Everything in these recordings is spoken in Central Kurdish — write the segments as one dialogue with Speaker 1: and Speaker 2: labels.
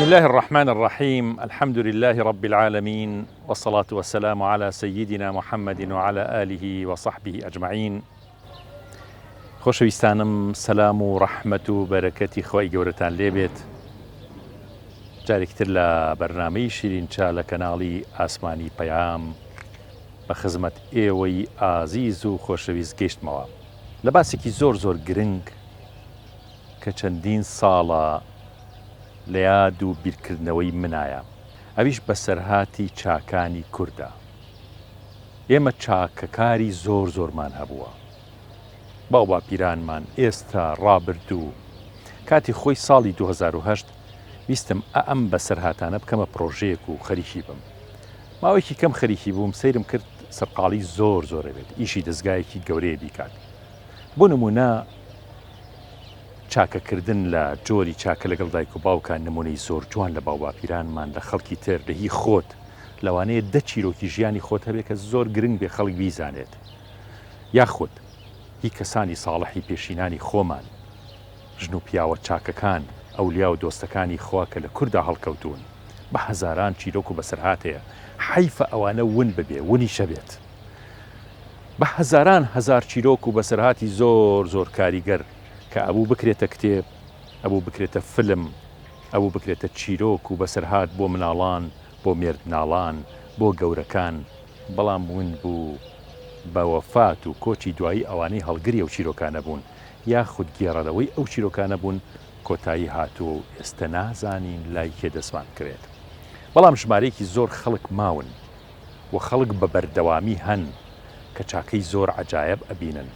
Speaker 1: بسم الله الرحمن الرحيم الحمد لله رب العالمين والصلاة والسلام على سيدنا محمد وعلى آله وصحبه أجمعين خۆشەویستانم سەلام و ڕەحمەت و بەرەکەتی خوای گەورەتان لێبێت جارێکی تر لە بەرنامەی شیرین چا لە کەناڵی ئاسمانی پەیام بە خزمەت ئێوەی ئازیز و خۆشەویست گەیشتمەوە لە باسێکی زۆر زۆر گرنگ کە چەندین ساڵە لە یاد و بیرکردنەوەی منایە ئەویش بەسەرهاتی چاکانی کوردە ئێمە چاکەکاری زۆر زۆرمان هەبووە باوباپیرانمان ئێستا ڕابردوو کاتی خۆی ساڵی 2008 ویستم ئەم بەسەرهاتانە بکەمە پڕۆژەیەک و خەریکی بم ماوەیەکی کەم خەریکی بووم سەیرم کرد سەرقاڵی زۆر زۆرە بێت ئیشی دەزگایەکی گەورەیە بیکات بۆ نمونە چاکەکردن لە جۆری چاکە لەگەڵ دایک و باوکان نمونەی زۆر جوان لە باوباپیرانمان لە خەڵکی تر لە هی خۆت لەوانەیە دە چیرۆکی ژیانی خۆت هەبێت کە زۆر گرنگ بێ خەڵک بیزانێت یاخود هی کەسانی ساڵحی پێشینانی خۆمان ژن و پیاوە چاکەکان ئەولیا و دۆستەکانی خوا کە لە کوردا هەڵکەوتوون بە هەزاران چیرۆک و بەسەرهات هەیە حەیفە ئەوانە ون ببێ ونیشە بێت بە هەزاران هەزار چیرۆک و بەسەرهاتی زۆر زۆر کاریگەر کە ئەبوو بکرێتە کتێب ئەبوو بکرێتە فلم ئەبوو بکرێتە چیرۆک و بەسەرهات بۆ مناڵان بۆ مێردناڵان بۆ گەورەکان بەڵام ون بوو بە وەفات و کۆچی دوایی ئەوانەی هەڵگری ئەو چیرۆکانە بوون یاخود گێڕەرەوەی ئەو چیرۆکانە بوون کۆتایی هاتووە و ئێستە نازانین لای کێ دەستمان بکەوێت. بەڵام ژمارەیەکی زۆر خەڵک ماون و خەڵک بە بەردەوامی هەن کە چاکەی زۆر عەجایەب ئەبینن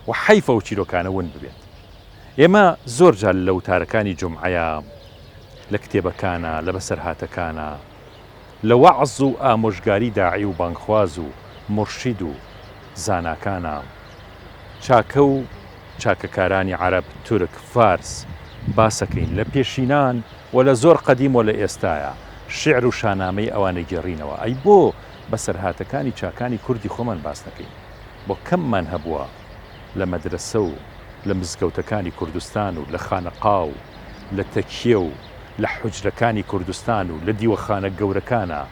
Speaker 1: و حەیف ئەو چیرۆکانە ون ببێت. ئێمە زۆر جار لە وتارەکانی جومعەیا، لە کتێبەکانا، لە بەسەرهاتەکانا، لە وەعز و ئامۆژگاری داعی و بانگخواز و مورشید و زاناکانا، چاکە و چاکەکارانی عەرەب، تورک، فارس باسەکەین، لە پێشینان و لە زۆر قەدیم و لە ئێستایا شیعر و شانامەی ئەوان ئەگێڕینەوە، ئەی بۆ بەسەرهاتەکانی چاکانی کوردی خۆمان باس نەکەین؟ بۆ کەممان هەبووە لە مەدرەسە و لە مزگەوتەکانی کوردستان و لە خانەقا و لە تەکیە و لە حوجرەکانی کوردستان و لە دیوەخانە گەورەکانا،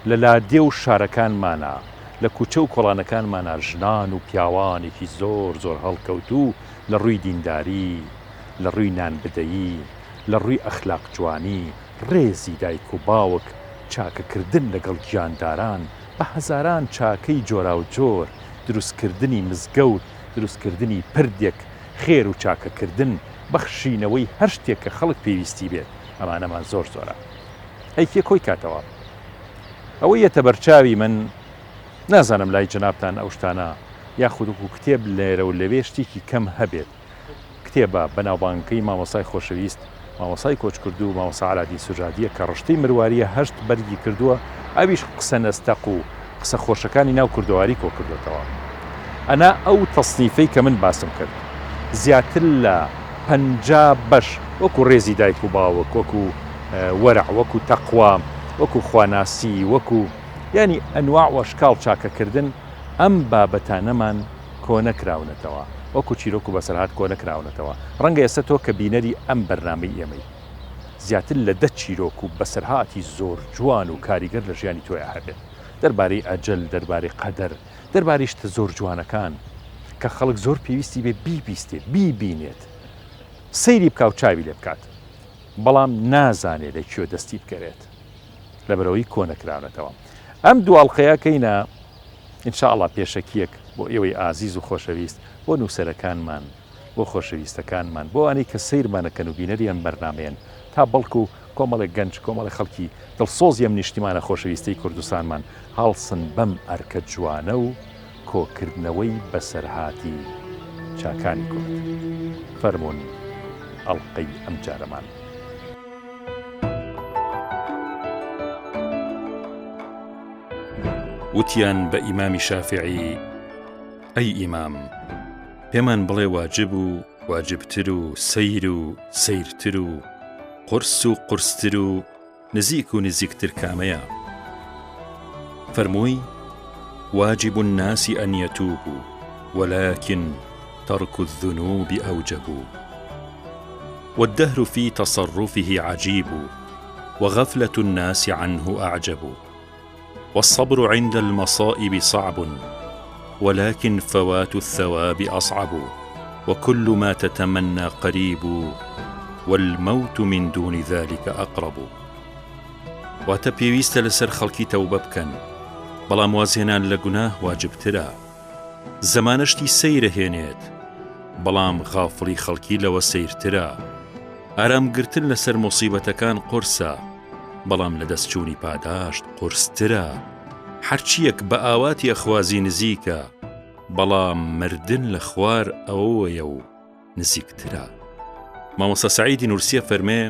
Speaker 1: لە لادێ و شارەکانمانا، لە کوچە و کۆڵانەکانمانا ژنان و پیاوانێکی زۆر زۆر هەڵکەوتوو لە ڕووی دینداری، لە ڕووی نانبدەیی، لە ڕووی ئەخلاق جوانی، ڕێزی دایک و باوک، چاکەکردن لەگەڵ گیانداران، بە هەزاران چاکەی جۆراوجۆر، دروستکردنی مزگەوت، دروستکردنی پردێک، خێر و چاکەکردن، بەخشینەوەی هەر شتێک کە خەڵک پێویستی بێت، ئەمانەمان زۆر زۆرە. ئەی کێ کۆی کاتەوە؟ ئەوەی یەتە بەرچاوی من، نازانم لای جەنابتان ئەو شتانە یاخود وەکو کتێب لێرە و لەوێ شتێکی کەم هەبێت، کتێبە بەناوبانگەکەی مامۆستای خۆشەویست، مامۆستای کۆچکردوو مامۆستا عەلادین سوجادییە کە ڕشتەی مروارییە هەشت بەرگی کردووە، ئەویش قسە نەستەق و قسە خۆشەکانی ناو کوردەواری کۆکردۆتەوە. ئەنا ئەو تەسنیفەی کە من باسم کرد زیاتر لە 50 بەش وەکو ڕێزی دایک و باوک، وەکو وەرع، وەکو تەقوا، وەکو خواناسی، وەکو یانی ئەنواع و ئەشکاڵ چاکەکردن، ئەم بابەتانەمان کۆنەکراونەتەوە، وەکو چیرۆک و بەسەرهات کۆنەکراونەتەوە. ڕەنگە ئێستا تۆ کە بینەری ئەم بەرنامەی ئێمەی، زیاتر لە دە چیرۆک و بەسەرهاتی زۆر جوان و کاریگەر لە ژیانی تۆیا هەبێت، دەربارەی ئەجەل، دەربارەی قەدەر، دەربارەی شتە زۆر جوانەکان کە خەڵک زۆر پێویستی بێ بیبیستێ، بیبینێت، سەیری بکا و چاوی لێ بکات، بەڵام نازانێ لە کوێ دەستی بکەوێت، لەبەرئەوەی کۆنەکراونەتەوە. ئەم دوو ئەڵقەیە کەینە ان شاء اللە پێشەکییەک بۆ ئێوەی ئازیز و خۆشەویست، بۆ نووسەرەکانمان، بۆ خۆشەویستەکانمان، بۆ ئەوانەی کە سەیرمان ئەکەن و بینەری ئەم بەرنامەیەن، تا بەڵکو کۆمەڵێک گەنج، کۆمەڵێک خەڵکی دڵسۆزی ئەم نیشتیمانە خۆشەویستەی کوردستانمان هەڵسن بەم ئەرکە جوانە و کۆکردنەوەی بەسەرهاتی چاکانی کورد. فەرموون ئەڵقەی ئەمجارەمان.
Speaker 2: وتیان بە ئیمامی شافعی، ئەی ئیمام! پێمان بڵێ واجب و واجبتر و سەیر و سەیرتر و قورس و قورستر و نزیک و نزیکتر کامەیە؟ فەرمووی، واجب الناس ان یتوبوا ولکن ترک الذنوب اوجب والدهر فی تصرفه عجیب. وغفلة الناس عنه أعجب والصبر عند المصائب صعب ولكن فوات الثواب أصعب وكل ما تتمنى قريب والموت من دون ذلك أقرب واتە پێویستە لەسەر خەڵکی تەوبە بکەن بەڵام وازهێنان لە گوناه واجبترە زەمانە شتی سەیرە هێنێت بەڵام غافڵی خەڵکی لەوە سەیرترە ئارام گرتن لەسەر مۆسیبەتەکان قورسە بەڵام لە دەستچوونی پاداشت قورسترە هەرچیەک بە ئاواتی ئەخوازی نزیکە بەڵام مردن لە خوار ئەوەیە و نزیکترە مامۆستا سەعیدی نورسیە فەرمێ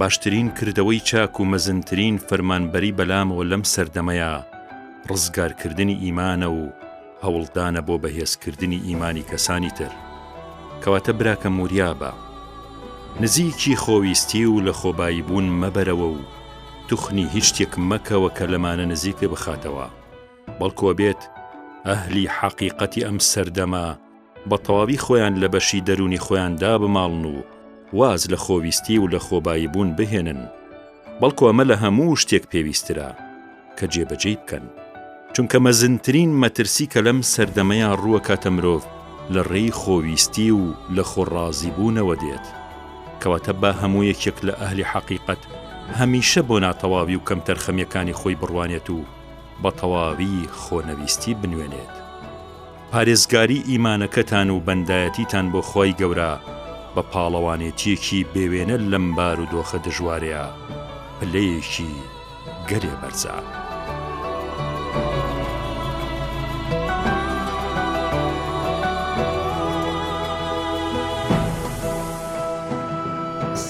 Speaker 2: باشترین کردەوەی چاک و مەزنترین فەرمانبەری بەلامەوە لەم سەردەمەیا ڕزگارکردنی ئیمانە و هەوڵدانە بۆ بەهێزکردنی ئیمانی کەسانی تر. کەواتە براکەم وریابە. نزیکی خۆویستی و لەخۆباییبوون مەبەرەوە و توخنی هیچ شتێک مەکەوە کە لەمانە نزیکت بخاتەوە، بەڵکو ئەبێت ئەهلی حەقیقەتی ئەم سەردەمە بە تەواوی خۆیان لە بەشی دەروونی خۆیان دابماڵن و واز لە خۆویستی و لە خۆبایی بوون بهێنن، بەڵکو ئەمە لە هەموو شتێک پێویستترە کە جێبەجێی بکەن. چونکە مەزنترین مەترسی کە لەم سەردەمەیا ڕووەکاتە مرۆڤ لە ڕێی خۆویستی و لە خۆ ڕازیبوونەوە دێت. کەواتە با هەموو یەکێک لە ئەهلی حەقیقەت هەمیشە بۆ ناتەواوی و کەمتەرخەمیەکانی خۆی بڕوانێت و بە تەواوی خۆنەویستی بنوێنێت. پارێزگاری ئیمانەکەتان و بەندایەتیتان بۆ خوای گەورە بە پاڵەوانێتیەکی بێوێنە لەم بارودۆخە دژوارەیا پلەیەکی گەلێ بەرزە.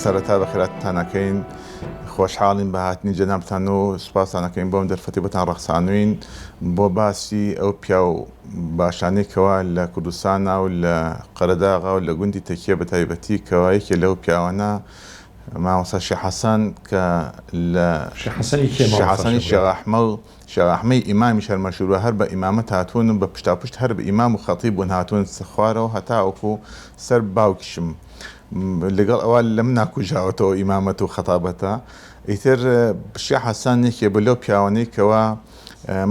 Speaker 3: سەرەتا بەخێراتتان ئەکەین، خۆشحاڵین بە هاتنی جەنابتان و سوپاستان ئەکەین بۆ ئەم دەرفەتەی بۆتان ڕەخسانوین بۆ باسی ئەو پیاو باشانەی کەوا لە کوردستانا و لە قەرەداغا و لە گوندی تەکیە بە تایبەتی کەوا یەکێ لەو پیاوانە مامۆستا شێخ حەسەن کە لە
Speaker 1: شێخ حەسەنی کێ
Speaker 3: شێخ
Speaker 1: مامۆستا
Speaker 3: حەسەنی
Speaker 1: شێخ
Speaker 3: شێخ ئەحمەد شێخ ئەحمەی ئیمامیش هەر مەشهور بووە هەر بە ئیمامەت هاتوون و بە پشتاوپشت هەر بە ئیمام و خەتیب بوون هاتوون خوارەوە هەتاوەکو سەر باوکیشم لەگەڵ ئەوە لە منا کوژاوەتەوە ئیمامەت و خەتابەتە ئیتر شێخ حەسەن یەکێ بوو لەو پیاوانەی کەوا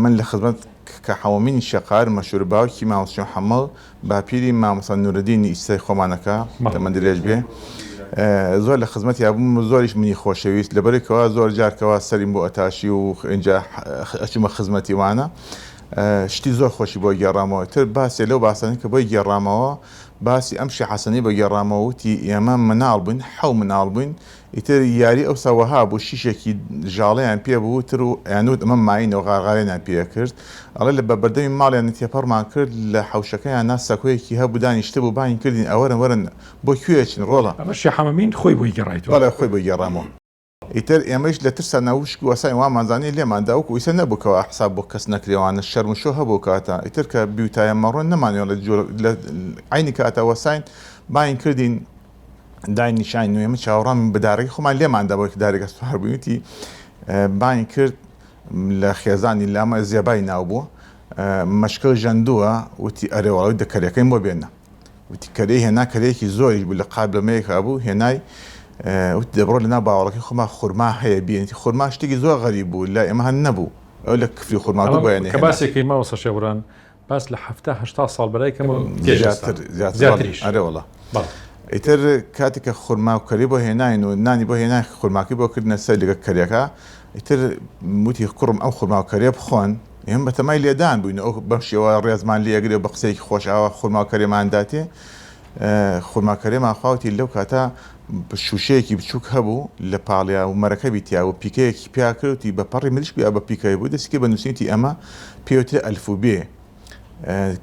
Speaker 3: من لە خزمەت کە حەوەمینی شێخ قاهر مەشهور باوکی مامۆستا محەمەد باپیری مامۆستا نورەدینی ئیستای خۆمانەکە تەمەن درێژ بێ زۆر لە خزمەتیا بووم و زۆریش منی خۆشەویست لەبەرەی کەوا زۆر جار کەوا سەریم بۆ ئەتاشی و ئینجا ئەچوومە خزمەتی وانە شتی زۆر خۆشی بۆ گێڕامەوە تر باسێ لەو باسانەی کە بۆی گێڕامەوە باسی ئەم شێخ حەسەنەی بۆ گێڕامەوە وتی ئێمە مناڵ بووین حەو مناڵ بووین ئیتر یاری ئەوسا وەها بوو شیشێکی ژاڵەیان پێ بوو تر و ئەیانوت ئەمە ماینە و غارغارێنیان پێ ئەکرد ئەڵێ لە بە بەردەمی ماڵیان تێپەڕمان کرد لە حەوشەکەیانا سەکۆیەکی هەبوو دانیشتبوو بانگی کردین ئەوەرن وەرن بۆ کوێ ئەچن ڕۆڵە
Speaker 1: ئەمە شێخ حەمەمین خۆی بۆی گێڕایتەوە.
Speaker 3: بەڵێ خۆی بۆی گێڕامەوە. ئیتر ئێمەیش لە ترسانا وشک وەساین وامان زانی لێمان دا وەکو ئیسە نەبوو کەوا حساب بۆ کەس نەکرێ وانە شەرم و شۆ هەبوو کاتە ئیتر کە بیوتایە مەڕۆن نەمانوێڵێ جۆر لە عەینی کاتە وەساین بانگی کردین دای نیشانی نوێ من چاوەڕان بە دارەکەی خۆمان لێمان دا بۆی دارێکە سوار بووین وتی بانگی کرد لە خێزانی لامە زێبای ناو بوو مەشکە ژەندووە وتی ئەرێ وەڵا دە کەرەکەیم بۆ بێنە وتی کەرەی هێنا کەرەیەکی زۆریش بوو لە قابلەمەیەکا بوو هێنای وتی دەبڕۆ لەناو باوەڕەکەی خۆما خورما هەیە بێنیت خورما شتێکی زۆر غەریب بوو لە ئێمە هەر نەبوو ئەو لە کفری خورما دوو بۆیان
Speaker 1: کە
Speaker 3: هێنا
Speaker 1: باسێکی مامۆستا شێخ باس لە حەفتا هەشتا ساڵ بەلای کەمەوە پێش ئێستا
Speaker 3: زیاتر زیاتر
Speaker 1: زیاتریش
Speaker 3: ئەرێ وەڵا
Speaker 1: بەڵێ.
Speaker 3: ئیتر کاتێک کە خورما و کەری بۆ هێناین و نانی بۆ هێناین خورماکەی بۆ کردنە سەر لەگەڵ کەریەکە ئیتر وتی کوڕم ئەم خورما و کەریە بخۆن ئێمە بەتەمای لێدان بووین ئەو بەم شێوە ڕێزمان لێ ئەگرێ و بە قسەیەکی خۆش ئاوا خورما و کەرێمان داتێ خورما کەرێمان خواوتی لەو کاتە شوشەیەکی بچووک هەبوو لە پاڵیا و مەرەکەبی تیا بوو پیکەیەکی پیا کرد وتی بە پەڕی مریشک یا بە پیکەی بوو دەستی کرد بە نووسینی وتی ئەمە پێوترێ ئەلفوبێ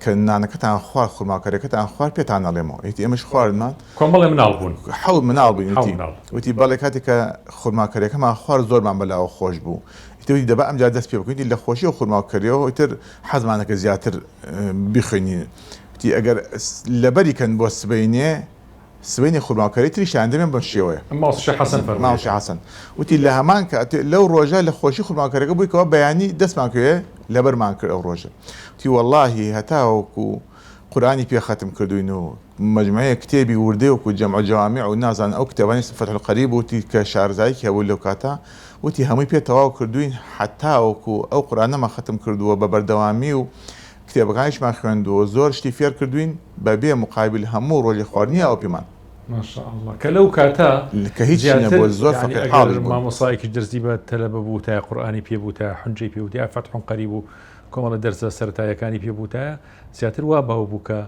Speaker 3: کە نانەکەتان خوارد خورماکەرەکەتان خوارد پێتان ئەڵێمەوە وتی ئێمەش خواردمان
Speaker 1: کۆمەڵێ مناڵ بوون
Speaker 3: حەوت مناڵ بووین
Speaker 1: حەوت
Speaker 3: وتی
Speaker 1: مناڵ.
Speaker 3: وتی بەڵێ کاتێک کە خورماکەرەکەمان خوارد زۆرمان بەلاوە خۆش بوو ئیتر وتی دەبا ئەمجار دەست پێ بکەین وتی لە خۆشی و خورماکەریەوە ئیتر حەزمان دەکرد زیاتر بیخوێنین وتی ئەگەر لەبەری کەن بۆ سبەینێ سبەینێ خورماکەرەی تریشیان دەمێن بەم شێوەیە.
Speaker 1: مامۆستا شێخ حەسەن فەرموویەتی.
Speaker 3: مامۆستا شێخ حەسەن وتی لە هەمان کات لەو ڕۆژە لە خۆشی خورماکەرەکە بووی کەوا بەیانی دەستمان کوێ لەبەرمان کرد ئەو ڕۆژە وتی وەڵاهی هەتاوەکو. قورئانی پێ خەتم کردووین و مەجموعەیەک کتێبی وردەی وەکو جمع الجوامع و نازانم ئەو کتێبانەی فتح القریب وتی کە شارەزایەکی هەبوو لەو کاتە وتی هەمووی پێ تەواو کردووین حەتاوەکو ئەو قورئانەمان خەتم کردووە بە بەردەوامی و کتێبەکانیشمان خوێندووە زۆر شتی فێر کردووین بە بێ مقابل هەموو ڕۆژێ خواردنی یاوە پێمان.
Speaker 1: ما شاء اللە کە لەو کاتە
Speaker 3: کە هیچی
Speaker 1: زیاتر
Speaker 3: نەبووە زۆر
Speaker 1: یعنی
Speaker 3: فەقیر
Speaker 1: ئەگەر
Speaker 3: حاڵیش بوون.
Speaker 1: مامۆستایەکیش دەرسی بە تەلەبە بووتایە قورئانی پێ بووتایە حونجەی پێ بووتایە فەتح قەریب و کۆمەڵە دەرسە سەرەتاییەکانی پێ بووتایە زیاتر وا باو بوو کە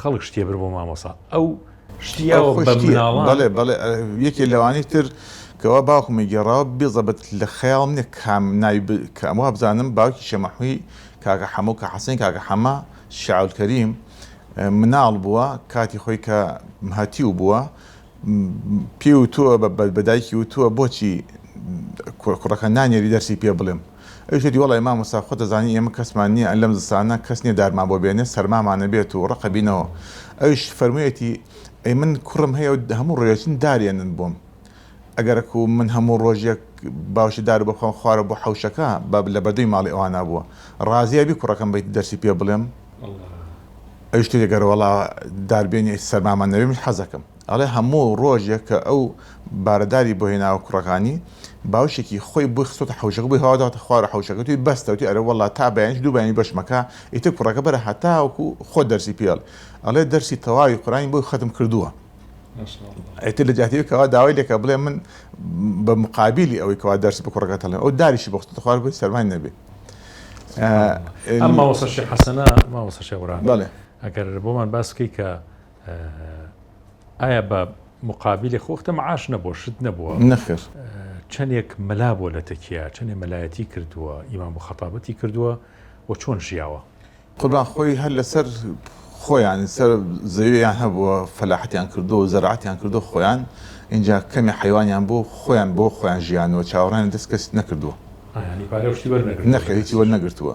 Speaker 1: خەڵک شتێ بر بۆ مامۆسا ئەو شتی
Speaker 3: ئەو
Speaker 1: یاوە
Speaker 3: خۆی
Speaker 1: بە
Speaker 3: شتی
Speaker 1: مناڵان.
Speaker 3: بەڵێ بەڵێ یەکێ لەوانەی تر کەوا باوکم ئەیگێڕاوە بیزەبت لە خەیاڵم نیە کام ناوی ب کە وابزانم باوکی شێمەحوی کاکە حەمە و کە حەسەنی کاکە حەمە شێعەولکەریم مناڵ بووە کاتی خۆی کە هەتیو بووە پێی وتووە بە دایکی وتووە بۆچی کوڕەکە نانێری دەرسی پێ بڵێم ئەویش وتی وەڵای مامۆستا خۆت دەزانی ئێمە کەسمان نییە لەم زستانە کەس نییە دارمان بۆ بێنێ سەرمامانە بێت و ڕقە بینەوە ئەویش فەرموویەتی ئەی من کوڕم هەیە و هەموو ڕۆژێ دارێنن بۆم ئەگەرەکو من هەموو ڕۆژێک باوشە دار بۆ بخەم خوارە بۆ حەوشەکە بە لە بەردەمی ماڵی ئەوانە بووە ڕازیە بی کوڕەکەم بیت دەرسی پێ بڵێم ئەویش تێ گەر وەڵا دار بێنی سەرمامان نەبێ من حەزەکەم ئەڵێ هەموو ڕۆژێک کە ئەو بارەداری بۆ هێناوە کوڕەکانی باوشێکی خۆی بۆی خستۆتە حەوشەکە بۆی هەوا داوەتە خوارە حەوشەکە توی بەستە وتی ئەرێ وەڵا تا بەیانیش دوو بەیانی بەشمەکە ئیتر کوڕەکە بەرە هەتاوەکو خۆت دەرسی پێ ئەڵێ ئەڵێ دەرسی تەواوی قورئانی بۆی خەتم کردووە ئیتر لە جیاتی کەوا داوای لێکە بڵێ من بە مقابلی ئەوەی کەوا دەرس بە کوڕەکەت هەڵێم ئەو داریشی بۆ خستۆتە خوار بۆی سەرمای نەبێ
Speaker 1: ئەم مامۆستا شێخ حەسەنە مامۆستا شێخ وران
Speaker 3: بەڵێ
Speaker 1: ئەگەر بۆمان باس بکەی کە ئایا بە مقابلی خۆختە معاش نەبووە شت نەبووە
Speaker 3: نەخێر
Speaker 1: چەندێک مەلا بووە لە تەکیە چەندێ مەلایەتی کردووە ئیمام و خەتابەتی کردووە و چۆن ژیاوە؟
Speaker 3: قوربان خۆی هەر لەسەر خۆیان سەر زەویان هەبووە فەلاحەتیان کردووە و زەراعەتیان کردووە خۆیان ئینجا کەمێ حەیوانیان بوو خۆیان بۆ خۆیان ژیانوە چاوەڕێیان دەست کەس نەکردووە.
Speaker 1: یانی پارە و شتی وەرنەگرتووە
Speaker 3: نەخێر هیچی وەرنەگرتووە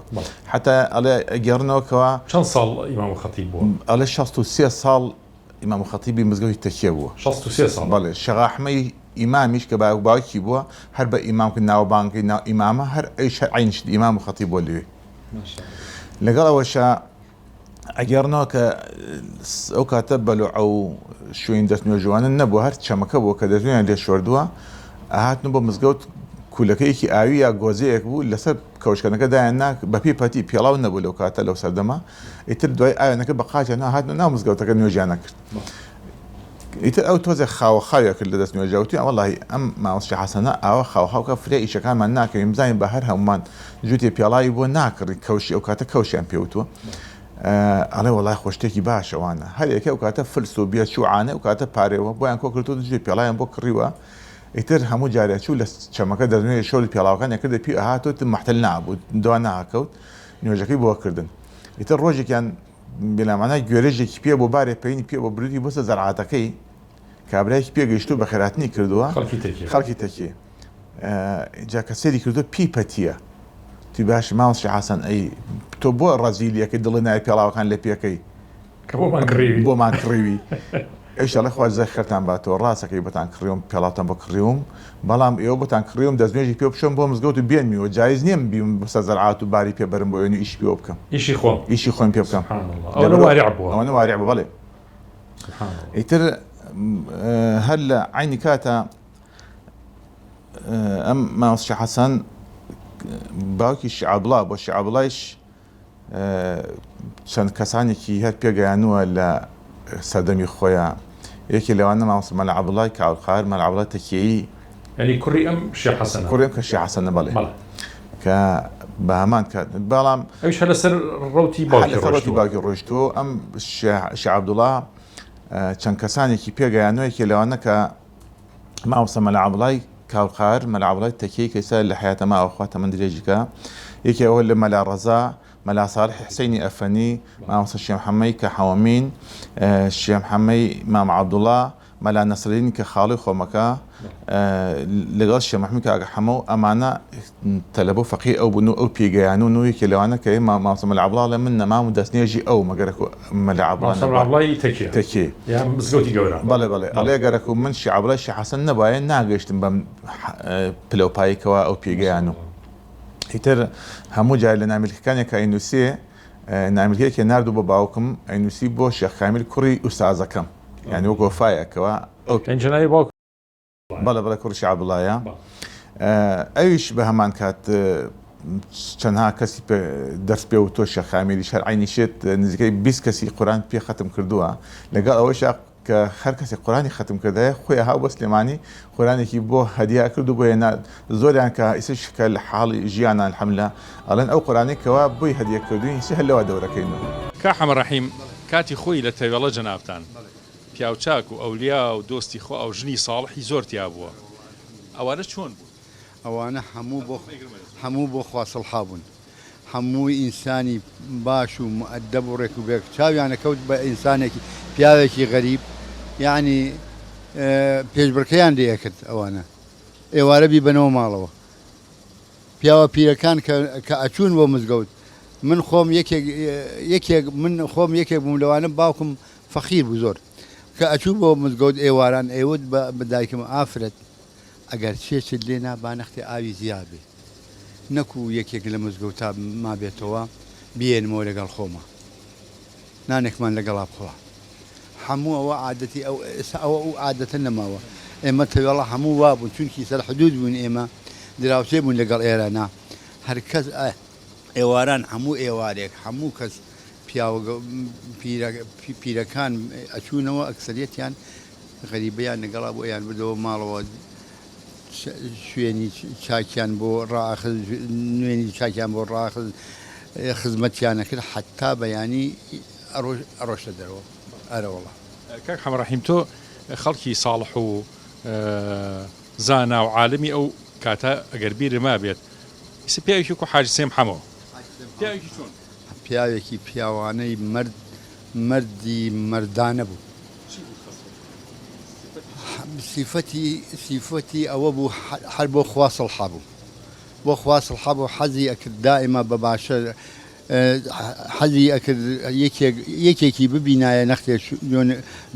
Speaker 3: حەتا ئەڵێ ئەگێڕنەوە کەوا
Speaker 1: چەند ساڵ ئیمام و خەتیب بووە؟
Speaker 3: ئەڵێ 63 ساڵ ئیمام و خەتیبی مزگەوتی تەکیە بووە.
Speaker 1: 63 ساڵ؟
Speaker 3: بەڵێ شێخ ئەحمەی ئیمامیش کە باوک باوکی بووە هەر بە ئیمام کە ناوبانگی ناو ئیمامە هەر ئەویش هەر عەین شت ئیمام و خەتیب بووە لەوێ. لەگەڵ ئەوەشا ئەگێڕنەوە کە ئەو کاتە بەلوعە و شوێنی دەست نوێژوانە نەبووە هەر چەمەکە بووە کە دەستنوێیان لێ شۆردووە ئەهاتن بۆ مزگەوت کولەکەیەکی ئاوی یا گۆزەیەک بوو لەسەر کەوشکەنەکە دایان نا بەپێی پەتی پێڵاو نەبوو لەو کاتە لەو سەردەمە ئیتر دوای ئاوێنەکە بە قاچیان هاتنە ناو مزگەوتەکە نوێژیان نەکرد ئیتر ئەو تۆزێ خاوە خاویە کرد لە دەست نوێژا وتیان وەڵاهی ئەم مامۆستا حەسەنە ئاوا خاوە خاو کە فریا ئیشەکانمان ناکەوین بزانین بە هەر هەموومان جووتێ پێڵاوی بۆ ناکڕی کەوشی ئەو کاتە کەوشیان پێ وتووە ئەڵێ وەڵای خۆ شتێکی باشە وانە هەر یەکە ئەو کاتە فلس و بێچوو عانە ئەو کاتە پارێوە بۆیان کۆ کردووە جووتێ پێڵاویان بۆ کڕیوە ئیتر هەموو جارێ چوو لە چەمەکە دەستنوێژی شۆری پێڵاوەکان ئەکردە پێ ئەهاتۆ تر مەحتەل نابوو دوا ناکەوت نوێژەکەی بۆ کردن ئیتر ڕۆژێکیان بێلامانا گوێرەژێکی پێ بۆ بارێ پەینی پێ بۆ بردی بۆ سەر زەرعاتەکەی کابرایەکی پێگەیشتوو بەخێرهاتنی کردووە
Speaker 1: خەڵکی تەکیە
Speaker 3: خەڵکی تەکیە جا کە سەیری کردووە پێی پەتیە توی باش مامۆستا حەسەن ئەی تۆ بۆ ڕەزیلیەکەی دڵی ناوی پێڵاوەکان لە پێکەی
Speaker 1: کە بۆمان کڕیوی
Speaker 3: بۆمان کڕیوی ئەویش ئەڵێ خوا جزای خێرتان باتەوە ڕاستەکەی بۆتان کڕیوم پێڵاوتان بۆ کڕیوم بەڵام ئێوە بۆتان کڕیوم دەستنوێژی پێ بشۆم بۆ مزگەوت و بێنمیەوە جایز نییە من بیبم بۆ سەر زەرعات و باری پێ بەرم بۆ ئێن و ئیشی پێوە بکەم
Speaker 1: ئیشی خۆم
Speaker 3: ئیشی خۆم پێ بکەم
Speaker 1: سبحان اللە ئەوەنە وارع بووە
Speaker 3: ئەوەنە وارع بووە بەڵێ
Speaker 1: سبحان اللە
Speaker 3: ئیتر هەر لە عەینی کاتە ئەم مامۆستا حەسەن باوکی شیعەبڵا بۆ شیعەبڵایش چەند کەسانێکی هەر پێگەیانووە لە سەردەمی خۆیان یەکێ لەوانە مامۆستا مەلا عەبدوڵای کاولقار مەلا عەبدوڵای تەکیەیی
Speaker 1: یانی کوڕی ئەم شێخ حەسەنە
Speaker 3: کوڕی ئەم کە شێخ حەسەنە بەڵێ کە بە هەمان کات بەڵام
Speaker 1: ئەویش هەر لەسەر ڕەوتی باوکی
Speaker 3: لەسەر ڕەوتی باوکی ڕۆیشتووە ئەم شێخ عەبدوڵا چەند کەسانێکی پێگەیانووە یەکێ لەوانە کە مامۆستا مەلا عەبدوڵای کاولقار، مەلا عەبدوڵای تەکیەی کە ئێستا لە حەیاتە ماوە خوا تەمەن درێژی کا، یەکێ ئەوە لە مەلا ڕەزا، مەلا ساڵحی حسەینی ئەفەنی، مامۆستا شێخ محەمەی کە حەوەمین، شێخ محەمەی مامە عەبدوڵا، مەلا نەسرەدینی کە خاڵۆی خۆمەکە، لەگەڵ شێخ مەحموود کاکە حەمە و ئەمانە تەلەبە و فەقێی ئەو بوون و ئەو پێگەیانوون و یەکێ لەوانە کە مامۆستا مەلا عەبدوڵا ئەڵێ من نەمام و دەستنوێژی ئەوم ئەگەرەکو مەلا عەبدوڵا
Speaker 1: مامۆستا مەلا عەبدوڵای تەکیە
Speaker 3: تەکیە
Speaker 1: یا مزگەوتی گەورە
Speaker 3: بەڵێ بەڵێ ئەڵێ گەرەکو من شێخ عەبدوڵای شێخ حەسەن نەبوایە ناگەیشتم بەم پلە و پایەی کەوا ئەو پێگەیانوو ئیتر هەموو جارێ لە نامیلکەکانیا کە ئەینووسێ. نامیلکەیەکی ناردوو بۆ باوکم ئەینوسی بۆ شێخ کامیل کوڕی ئوستازەکەم یانی وەک وەفایەکەوە ئەو
Speaker 1: یانی جەنابی باوک
Speaker 3: بەڵێ بەڵێ کوڕی شێخ عەبدوڵایە ئەویش بە هەمان کات چەندها کەسی دەرس پێ وتووە شێخ کامیلیش هەر عەینی شت نزیکەی 20 کەسی قورئان پێ خەتم کردووە لەگەڵ ئەوەشا کە هەر کەسێک قورئانی خەتم کردایە خۆی ئەها بۆ سلێمانی قورئانێکی بۆ هەدیە ئەکرد و بۆ هێنا زۆریان کە ئیسش کە لە حاڵی ژیانان الحمدللە ئەڵێن ئەو قورئانەی کەوا بۆی هەدیە کردوین هیچ هەر لەوا دەورەکەین و.
Speaker 2: کاک حەمە ڕەحیم کاتی خۆی لە تەوێڵە جەنابتان پیاوچاک و ئەولیا و دۆستی خوا و ژنی ساڵحی زۆر تیا بووە ئەوانە چۆن بوون؟
Speaker 4: ئەوانە هەموو بۆ هەموو بۆ خوا سڵحا بوون هەمووی ئینسانی باش و موئەدەب و ڕێک و پێک چاویان ئەکەوت بە ئینسانێکی پیاوێکی غەریب یەعنی پێشبڕکێیان لێ ئەکرد ئەوانە ئێوارە بیبەنەوە ماڵەوە پیاوە پیرەکان کە کە ئەچوون بۆ مزگەوت من خۆم یەکێک یەکێک من خۆم یەکێک بووم لەوانە باوکم فەقیر بوو زۆر کە ئەچوو بۆ مزگەوت ئێواران ئەیوت بە دایکم ئافرەت ئەگەر چێچت لێ نا با نەختێ ئاوی زیا بێ نەکو یەکێک لە مزگەوتا مابێتەوە بیێنمەوە لەگەڵ خۆما نانێکمان لەگەڵا بخوا حەموو ئەوە عادەتی ئەو ئێستا ئەوە ئەو عادەتە نەماوە ئێمە تەوێڵە هەموو وا بوون چونکی سەر حدود بووین ئێمە دراوسێ بوون لەگەڵ ئێرەنا هەر کەس ئێواران هەموو ئێوارێک هەموو کەس پیاوە پیرە پیرەکان ئەچوونەوە ئەکسەریەتیان غەریبەیان لەگەڵا بوو ئەیان بردەوە ماڵەوە شوێنی چاکیان بۆ ڕائەخست نوێنی چاکیان بۆ ڕاخست خزمەتیان ئەکرد حەتا بەیانی ئەڕۆشتە دەرەوە ئەرەوەڵا.
Speaker 2: کاک حەمە ڕەحیم تۆ خەڵکی ساڵح و زانا و عالمی ئەو کاتە ئەگەر بیرت مابێت ئیستا پیاوێکی وەکو حاجی سێم حەمۆ پیاوێکی چۆن بوو؟
Speaker 4: پیاوێکی پیاوانەی مەرد مەردی مەردانە بوو.
Speaker 2: چی بوو خەسڵەتی؟
Speaker 4: سیفەتی چی؟ سیفەتی سیفەتی ئەوە بوو هەر بۆ خوا سڵحە بوو بۆ خوا سڵحە بوو حەزی ئەکرد دائیما بە باشە حەزی ئەکرد یەکێک یەکێکی ببینایە نەختێ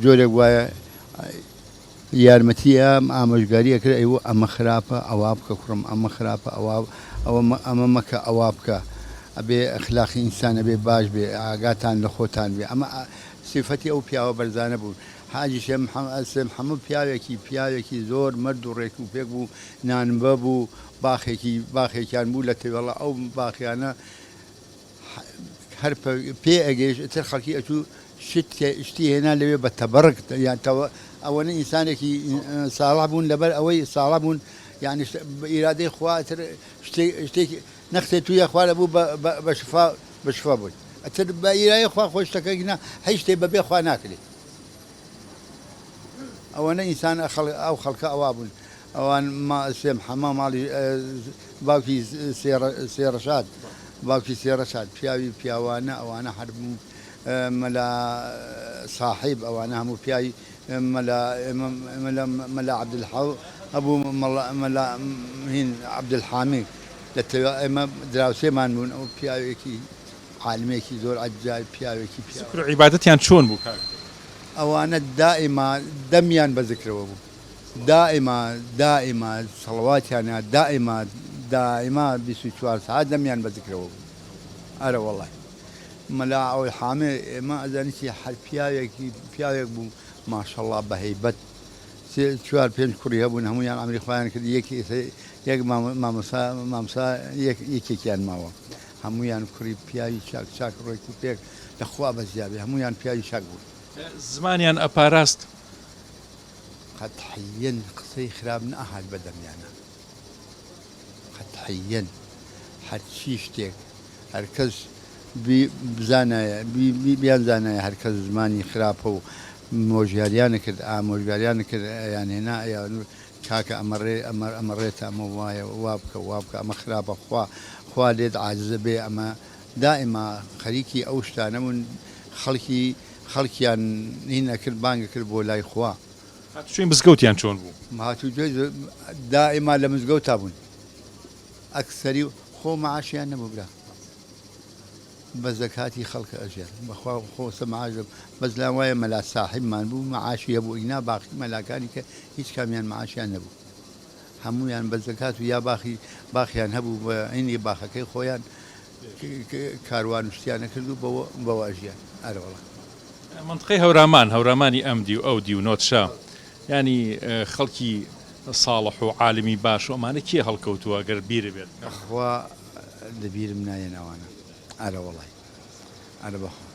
Speaker 4: جۆرێک وایە یارمەتی ئەم ئامۆژگاری ئەکرد ئەیوو ئەمە خراپە ئەوا بکە کوڕم ئەمە خراپە ئەوا ئەوە ئەمە مەکە ئەوا بکە ئەبێ ئەخلاقی ئینسان ئەبێ باش بێ ئاگاتان لە خۆتان بێ ئەمە سیفەتی ئەو پیاوە بەرزانە بوون. حاجی شێخ محەمەد پیاوێکی پیاوێکی زۆر مەرد و ڕێک و پێک بوو، نانبە بوو، باخێکی باخێکیان بوو لە تەوێڵە ئەو باخیانە هەر پێ ئەگەیشت ئیتر خەڵکی ئەچوو شت شتی هێنا لەوێ بە تەبەڕک یان تەوە ئەوەنە ئینسانێکی ساڵح بوون لەبەر ئەوەی ساڵح بوون یانی ئیرادەی خوا ئیتر شتێکی نەختێ تویە خوارە بوو بە بە شفا بە شفا بووی ئەتر بە ئیرای خوا خۆ شتەکە نا هیچ شتێ بە بێ خوا ناکرێ ئەوەنە ئینسان ئەو خەڵکە ئەوا بوون ئەوان ما سێم حەمە ماڵی باوکی سێڕەشاد باوکی سێڕەشاد پیاوی پیاوانە ئەوانە هەر مەلا ساحیب ئەوانە هەموو پیاوی مەلا مەلا مەلا عەبدولحەو هەبوو مەلا هین عەبدولحامید لە تەوێ ئێمە دراوسێمان بوون ئەو پیاوێکی عالمێکی زۆر عەجایب پیاوێکی پیاو.
Speaker 2: زکر و عیبادەتیان چۆن بوو کاک؟
Speaker 4: ئەوانە دائیما دەمیان بە زکرەوە بوو دائیما دائیما سەڵەواتیان دائیما دائیما 24 سەعات دەمیان بە زکرەوە بوو ئەرە وەڵای مەلا ئەوەی حامێ ئێمە ئەزانی چی هەر پیاوێکی پیاوێک بوو ماشەڵڵا بە هەیبەت سێ چوار پێنج کوڕی هەبوون هەموویان عەمری خۆیان کرد یەک یەک مامۆستا مامۆستا یەک یەکێکیان ماوە هەموویان کوڕی پیاوی چاک چاک ڕێک و پێک لە خوا بەزیابێ هەموویان پیاوی چاک بوون.
Speaker 2: زمانیان ئەپاراست.
Speaker 4: قەتحیەن قسەی خراپ نەئەهات بە دەمیانا قەتحیەن هەرچی شتێک هەرکەس بی بزانایە بی بی بیانزانایە هەرکەس زمانی خراپە و مۆژیاریان کرد ئامۆژگاریان کرد ئەیان هێنا ئەیان کاکە ئەمە ڕێ ئەمە ئەمە ڕێتە ئەمە وایە وا بکە وا بکە ئەمە خراپە خوا خوا لێت عاجزە بێ ئەمە دائیما خەریکی ئەو شتانە بوون خەڵکی خەڵکیان هین ئەکرد بانگ ئەکرد بۆ لای خوا.
Speaker 2: هاتوچۆی مزگەوتیان چۆن بوو؟
Speaker 4: هاتوچۆی دائیما لە مزگەوتا بوون ئەکسەری خۆ معاشیان نەبوو برا بە زەکاتی خەڵک ئەژیان بەخوا خۆ سە معاش بەس لام وایە مەلا ساحیبمان بوو معاشی هەبوو ئینا باقی مەلاکانی کە هیچ کامیان معاشیان نەبوو هەموویان بە زەکات و یا باخی باخیان هەبوو بە عینی باخەکەی خۆیان. کاروان و شتیان ئەکرد و بەوە بەوە ئەژیان. ئەرەوەڵا.
Speaker 2: مەنتقەی هەورامان، هەورامانی ئەم دی و ئەو دی و نۆتشە، یانی خەڵکی ساڵح و عالمی باش و ئەمانە کێ هەڵکەوتووە گەر بیرت بێت؟
Speaker 4: بەخوا لە بیرم نایەن ئەوانە. ئەرەوەڵای. ئەرە بەخوا.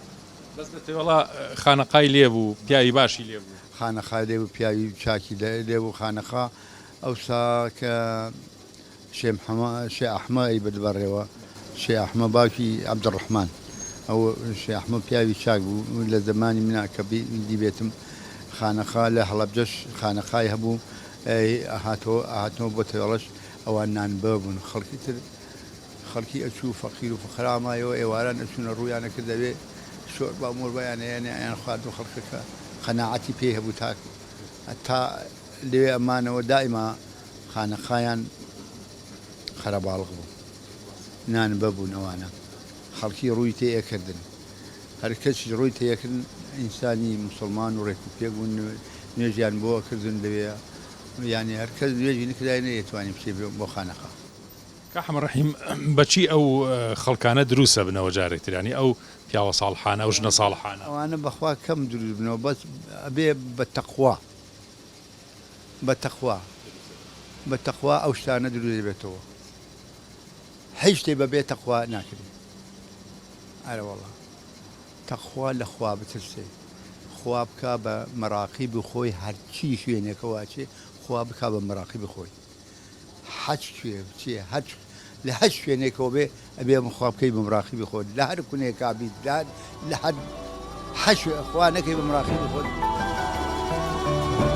Speaker 2: بەس لە تێوەڵا خانەقای لێ بوو، پیاوی باشی لێ بوو.
Speaker 4: خانەقای لێ بوو، پیاوی چاکی لێ بوو. خانەقا ئەوسا کە شێ محەمە شێ ئەحمە ئەیبرد بەڕێوە، شێ ئەحمە باوکی عەبدولڕەحمان، ئەو شێ ئەحمە پیاوی چاک بوو، لە زەمانی منا کە دیبێتم خانەقا لە هەڵەبجەش خانەقای هەبوو، ئەهاتەوە ئەهاتنەوە بۆ تەوێڵەش ئەوان نانبە بوون، خەڵکی تر خەڵکی ئەچوو فەقیر و فوقەرا مایەوە ئێواران ئەچوونە ڕوویان ئەکرد ئەوێ شۆربا و مۆربایان ئەیانێ ئەیان خوارد و خەڵکەکە قەناعەتی پێی هەبوو تا تا لەوێ ئەمانەوە دائیما خانەقایان قەرەباڵغ بوو نان بەبوون ئەوانە خەڵکی ڕووی تێ ئەکردن هەر کەسیش ڕووی تێ ئەکردن ئینسانی موسڵمان و ڕێک و پێک بوون نوێژیان بۆ ئەکردن لەوێ یانی هەر کەس نوێژی نکردایە نەیەتوانی بچێ بۆ خانەقا.
Speaker 2: کاک حەمە ڕەحیم بەچی ئەو خەڵکانە دروست ئەبنەوە جارێک تر یانی ئەو پیاوە ساڵحانە ئەو ژنە ساڵحانە؟
Speaker 4: ئەوانە بەخوا کەم دروست بنەوە بەس ئەبێ بە تەقوا بە تەقوا بە تەقوا ئەو شتانە دروست دەبێتەوە هیچ شتێ بە بێ تەقوا ناکرێ ئەرەوەڵا تەقوا لە خوا بترسێ خوا بکا بە مەراقیبی خۆی هەرچی شوێنێکەوە ئەچێ خوا بکا بە مەراقیبی خۆی حەج کوێ بچێ هەر لە هەر شوێنێکەوە بێ ئەبێ ئەم خوا بکەی بە مراقیبی خۆت لە هەر کونێکا بیت لە لە هەر هەر شوێ خوا نەکەی بە مراقیبی خۆت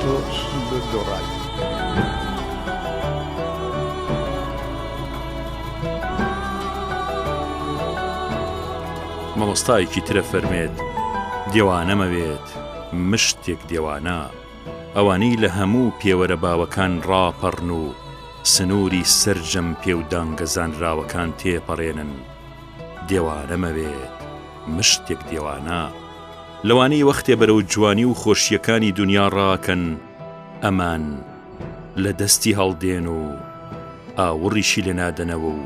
Speaker 4: تۆ دۆڕاوی.
Speaker 2: مامۆستایەکی ترە فەرمێت دێوانەمەوێت مشتێک دێوانە. ئەوانەی لە هەموو پێوەرە باوەکان ڕاپەڕن و سنووری سەرجەم پێودانگە زانراوەکان تێپەڕێنن، دێوانە مەوێت، مشتێک دێوانە، لەوانەی وەختێ بەرەو جوانی و خۆشییەکانی دونیا ڕاکەن، ئەمان لە دەستی هەڵدێن و ئاوڕیشی لێ نادەنەوە و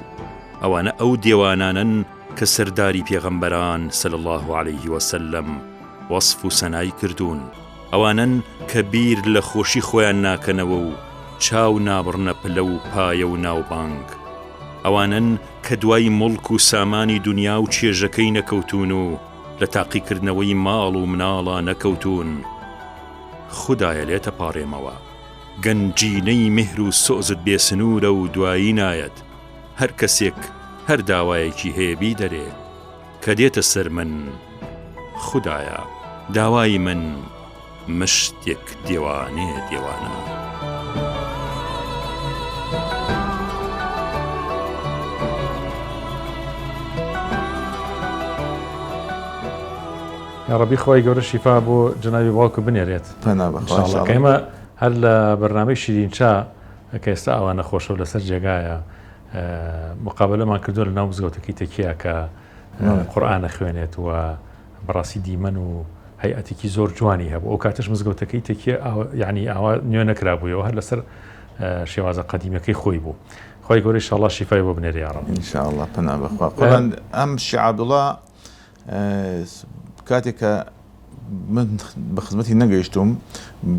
Speaker 2: ئەوانە ئەو دێوانانەن کە سەرداری پێغەمبەران، صلی اللە علیه وسلم، وەسف و سەنای کردوون. ئەوانەن کە بیر لە خۆشی خۆیان ناکەنەوە و چاو نابڕنە پلە و پایە و ناوبانگ. ئەوانەن کە دوای موڵک و سامانی دونیا و چێژەکەی نەکەوتوون و لە تاقیکردنەوەی ماڵ و مناڵا نەکەوتوون. خودایە لێت ئەپاڕێمەوە، گەنجینەی میهر و سۆزت بێ سنوورە و دوایی نایەت، هەر کەسێک هەر داوایەکی هەیە بیدەرێ. کە دێتە سەر من خودایە داوای من مشتێک دێوانێ دێوانە.
Speaker 1: یاڕەبی خوای گەورە شیفا بۆ جەنابی باوکت بنێرێت
Speaker 3: پەنا بەخوا
Speaker 1: ان شاء اللە کە ئێمە هەر لە بەرنامەی شیرین چا کە ئێستا ئاوا نەخۆشە و لەسەر جێگایە مقابلەمان کردووە لە ناو مزگەوتەکەی تەکیە کە قورئان ئەخوێنێت و بەڕاستی دیمەن و هەیئەتێکی زۆر جوانی هەبوو ئەو کاتەش مزگەوتەکەی تەکیە یعنی ئاوا نوێ نەکرابوویەوە هەر لەسەر شێوازە قەدیمەکەی خۆی بوو خی گەورە ئینشاءاللە شیفای بۆ بنێرێ یاڕەب
Speaker 3: ئینشاءاللە پەنا بەخوا قوربان ئەم شێخ عەبدوڵا کاتێک کە من بە خزمەتی نەگەیشتوم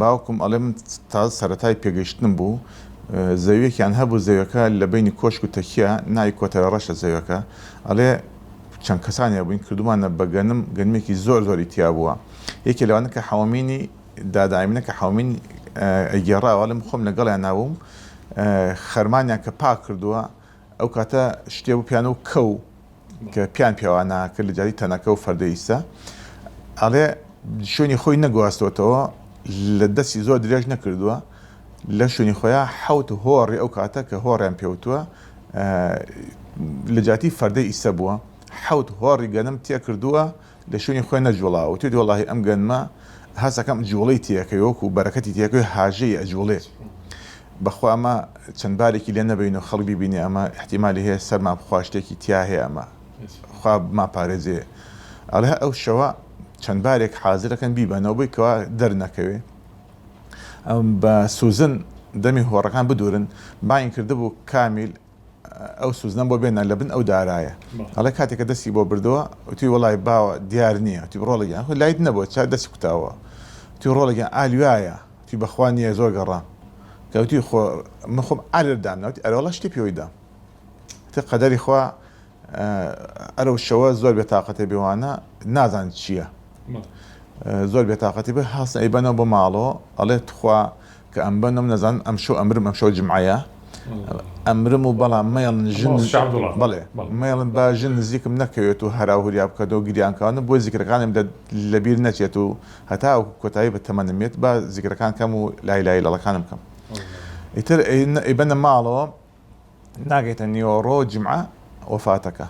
Speaker 3: باوکم ئەڵێ من تازە سەرەتای پێگەیشتنم بوو زەویەکیان هەبوو زەویەکە لە بینی کۆشک و تەکیە ناوی کۆتەرە ڕەشە زەویەکە ئەڵێ چەند کەسانی هەبووین کردومانە بە گەنم گەنمێکی زۆر زۆری تیا بووە یەکێ لەوانە کە حەوەمینی دادایمنە کە حەومین ئەگێڕاوە ئەڵێ من خۆم لەگەڵیان نابووم خەرمانیان کە پاک کردووە ئەو کاتە شتێ بوو پیانە و کەو کە پیان پێوانە کرد لە جاری تەنەکە و فەردەی ئیستا ئەڵێ شوێنی خۆی نەگواستۆتەوە لە دەستی زۆر درێژ نەکردووە لە شوێنی خۆیان حوت هۆڕی ئەو کاتە کە هۆڕیان پێوتووە لە جاتی فەردەی ئیسە بووە حوت هۆڕی گەنم تێکردووە لە شوێنی خۆی نەجوڵاوە وتویەتی وەڵاهی ئەم گەنمە هەست ئەکەم جوڵەی تێکەوێ وەکو بەرەکەتی تێکەوێ هاژەی ئەجوڵێ بەخوا ئەمە چەند بارێکی لێ نەبەین و خەڵک بیبینێ ئەمە ئیحتیمالی هەیە سەرمان بخوا شتێکی تیا هەیە ئەمە خوا بمانپارێزێ ئەڵێ ئەو شەوە چەند بارێک حازرەکەن بیبەنەوە بۆی کەوا دەرنەکەوێ بە سوزن دەمی هۆڕەکان بدورن باین کردبوو کامیل. ئەو سوزنەم بۆ بێنە لە بن ئەو دارایە. ئەڵێ کاتێک کە دەستی بۆ بردەوە وتی وەڵای باوە دیار نییە. وتی ڕۆڵە گیان خۆ لایت نەبووە چا دەستی کوتاوە. وتی ڕۆڵە گیان ئا لوایە. وتی بەخوا نییە زۆر گەڕام. کە وتی خۆ من خۆم ئا لێرە دامنا. وتی ئەرێ وەڵا شتی پێوەی دام. وتی قەدەری خوا ئەرەو شەوە زۆر بێتاقەتێ بێوانە نازان چییە. زۆر بێتاقەتی بێ هەڵسن ئەیبەنەوە بۆ ماڵەوە ئەڵێ تخوا کە ئەمبەنم نەزانم ئەمشەو ئەمرم ئەمشەو جمعەیە ئەمرم و بەڵام مەیەڵن ژن بەڵێ مەیەڵن با ژن نزیکم نەکەوێت و هەرا و هوریا بکات و گریان کاون بۆی زیکرەکانم لەبیر نەچێت و هەتا کۆتایی بە تەمەنم بێت با زیکرەکان کەم و لای لای لەڵەکانم کەم ئیتر ئەیبەنە ماڵەوە ناگەیتە نیوەڕۆ جمعە وەفاتەکە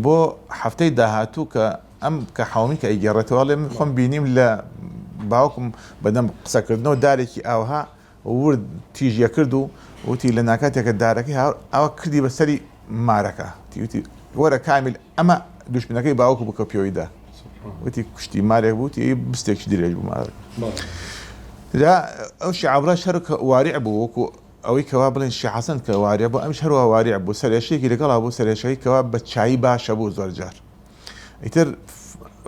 Speaker 3: بۆ هەفتەی داهاتوو کە ئەم کە حەومی کە ئەیگێڕێتەوە ئەڵێ من خۆم بینیم لە باوکم بەدەم قسەکردنەوە دارێکی ئاوها ورد تیژیە کرد و وتی لە ناکاتێکە دارەکەی ئاوا کردی بە سەری مارەکە وتی وەرە کامیل ئەمە دوشمنەکەی باوکو بکە پێوەیدا وتی کوشتی مارێک بوو وتی بستێکی درێژ بوو مارەکە جا ئەو شعبرا شەر واریع بوو وەکو ئەوەی کەوا بڵێن شێخ حەسەن کە واریع بوو ئەمیش هەروا واریع بوو سەرئێشەیەکی لەگەڵا بوو سەرئێشەکەی کەوا بە چایی باشە بوو زۆر جار ئیتر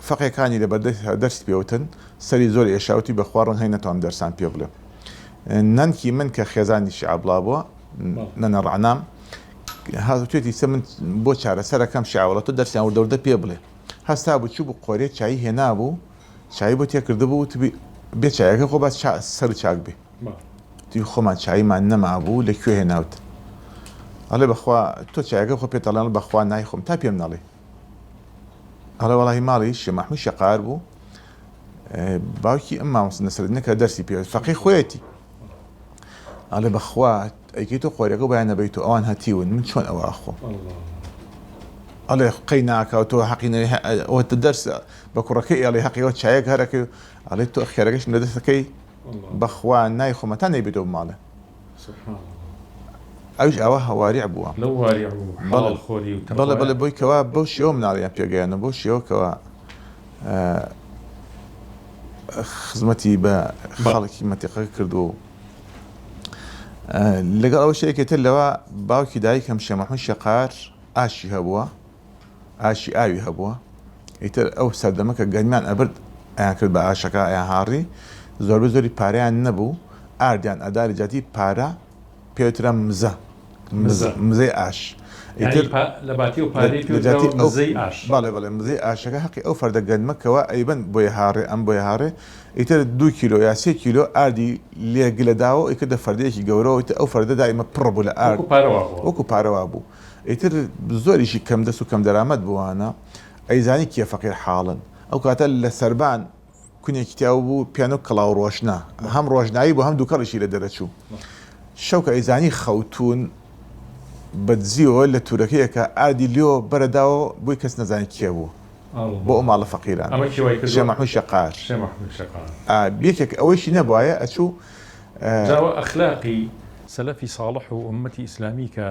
Speaker 3: فەقێکانی لە بەردەست دەرسی پێوتن سەری زۆر ئێشا وتی بەخوا ڕەنگ هەی نەتوانم دەرسان پێ بڵێم نەنکی من کە خێزانی شێخ عەبدوڵا بووە نەنە ڕەعنام هاتوێتی سە من بۆ چارەسەرەکەم شێخ عەبدوڵا تۆ دەرسیان وردە وردە پێ بڵێ هەستا بوو چوو بوو قۆرێ چایی هێنابوو چایی بۆ تێکردبوو وتبی بێ چایەکە خۆ با سەر چاک بێ وتی خۆمان چایمان نەمابوو لە کوێ هێناوت؟ ئەڵێ بەخوا تۆ چایەکە خۆ پێت ئەڵێم بەخوا نایخۆم تا پێم نەڵێ. ئەڵێ وەڵاهی ماڵی شێ مەحموود شەقار بوو باوکی ئەم مامۆستا نەسرەدینە کە دەرسی پێ فەقێ خۆیەتی. ئەڵێ بەخوا ئەیکەی تۆ قۆرەکە بایان نەبەیت و ئەوان هەتیون من چۆن ئەوە ئەخۆم. ئەڵێ قەی ناکا و تۆ حەقی نەوێ ئەوە دەرس بە کوڕەکەی ئەڵێ حەقی ئەوە چایەک هەرەکەی ئەڵێ تۆ خێرەکەشم لە دەستەکەی بەخوا نایخۆم هەتا نەیبێتەوە بۆ ماڵێ ئەویش ئاوا هەواریع بووە
Speaker 2: لەو واریع و حەڵاڵ خۆری و
Speaker 3: بەڵێ بەڵێ بۆی کەوا بەو شێوە مناڵیان پێگەیاندن بەو شێوە کەوا خزمەتی بە خەڵکی مەنتیقەکە کردووە و لەگەڵ ئەوەش یەکێ تر لەوە باوکی دایکم شێخ مەحموود شەقار ئاشی هەبووە ئاشی ئاوی هەبووە ئیتر ئەو سەردەمە کە گەنمیان ئەبرد ئەیان کرد بە ئاشەکە ئەیان هاڕی زۆربەی زۆری پارەیان نەبوو ئاردیان ئەدا لە جیاتی پارە پێوترا مزە
Speaker 2: مزە
Speaker 3: مزەی ئاش ئیتر
Speaker 2: لە باتی ئەو پارەی پێوتراوە مزەی ئاش
Speaker 3: بەڵێ بەڵێ مزەی ئاشەکە هەقی ئەو فەردە گەنمە کەوا ئەیبەن بۆی هاڕێ ئەم بۆی هاڕێ ئیتر دوو کیلۆ یا سێ کیلۆ ئاردی لێ گلە داوە ئەیکردە فەردەیەکی گەورەوە ئیتر ئەو فەردە دایمە پڕ بوو لە ئارد
Speaker 2: وەکو پارە وابووە
Speaker 3: وەکو پارە وابوو ئیتر زۆریشی کەم دەست و کەم دەرامەت بووانە ئەیزانی کێ فەقیر حاڵن ئەو کاتە لە سەربان کونێکی تیا بوو پیانۆ کڵاو ڕۆشنا هەم ڕۆشنایی بوو هەم دووکەڵیشی لە دەرەچوو شەو کە ئەیزانی خەوتوون بە دزیەوە لە تورەکەیەکە ئاردی لێ بەرە داوە بۆی کەس نەزانێت کێ بوو بۆ ئەو ماڵە فەقیران
Speaker 2: ئەمە کێ وای کردووە؟
Speaker 3: شێخ مەحموود شەقار
Speaker 2: شێخ مەحموود شەقار
Speaker 3: یەکێک ئەوەیشی نەبوایە ئەچوو
Speaker 2: جا ئەوە ئەخلاقی سەلەفی ساڵح و ئوممەتی ئیسلامی کە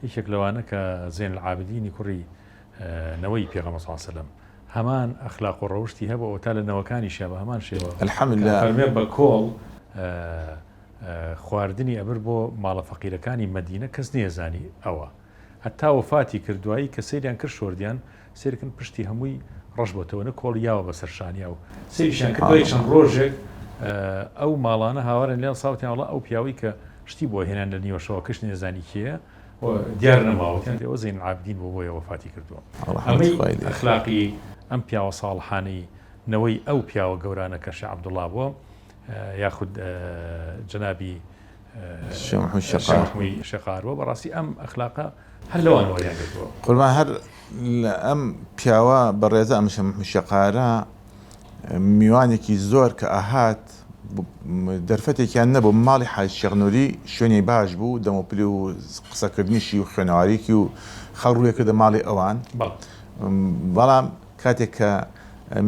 Speaker 2: یەکێک لەوانە کە زین العابدینی کوڕی نەوەی پێغەمبەر صلی اللە علیە وسلم هەمان ئەخلاق و ڕەوشتی هەبوو ئەوەتا لە نەوەکانیشیا بە هەمان شێوە
Speaker 3: الحمدللە
Speaker 2: کە فەرمێ بە کۆڵ خواردنی ئەبرد بۆ ماڵە فەقیرەکانی مەدینە کەس نەیەزانی ئەوە هەتا وەفاتی کرد دوایی کە سەیریان کرد شۆردیان سەیرکن پشتی هەمووی ڕەش بۆتەوە نە کۆڵی یاوە بەسەر شانیا و سەیریشیان کرد دوای چەند ڕۆژێک ئەو ماڵانە هاوارن لێیان ساوتیان وەڵا ئەو پیاوەی کە شتی بۆ هێنان لە نیوەشەوە کەش نێزانی کێیە دیار نەماوە وتیان ئەوە زەین العابدین بوو بۆیە وەفاتی کردووە ئەمەی ئەخلاقی ئەم پیاوە ساڵحانەی نەوەی ئەو پیاوە گەورانە کە شێخ عەبدوڵڵا بووە یاخود جەنابی شێخ شەقار بووە بەڕاستی ئەم ئەخلاقە هەر لەوان وەریان گرتووە.
Speaker 3: قوربان هەر لە ئەم پیاوە بەڕێزە ئەم شەقارە میوانێکی زۆر کە ئەهات دەرفەتێکیان نەبوو ماڵی حاجی شێخ نوری شوێنی باش بوو دەموپلی و قسەکردنیشی و خوێنەواریکی و خەڵک ڕووی کردە ماڵی ئەوان بەڵام کاتێک کە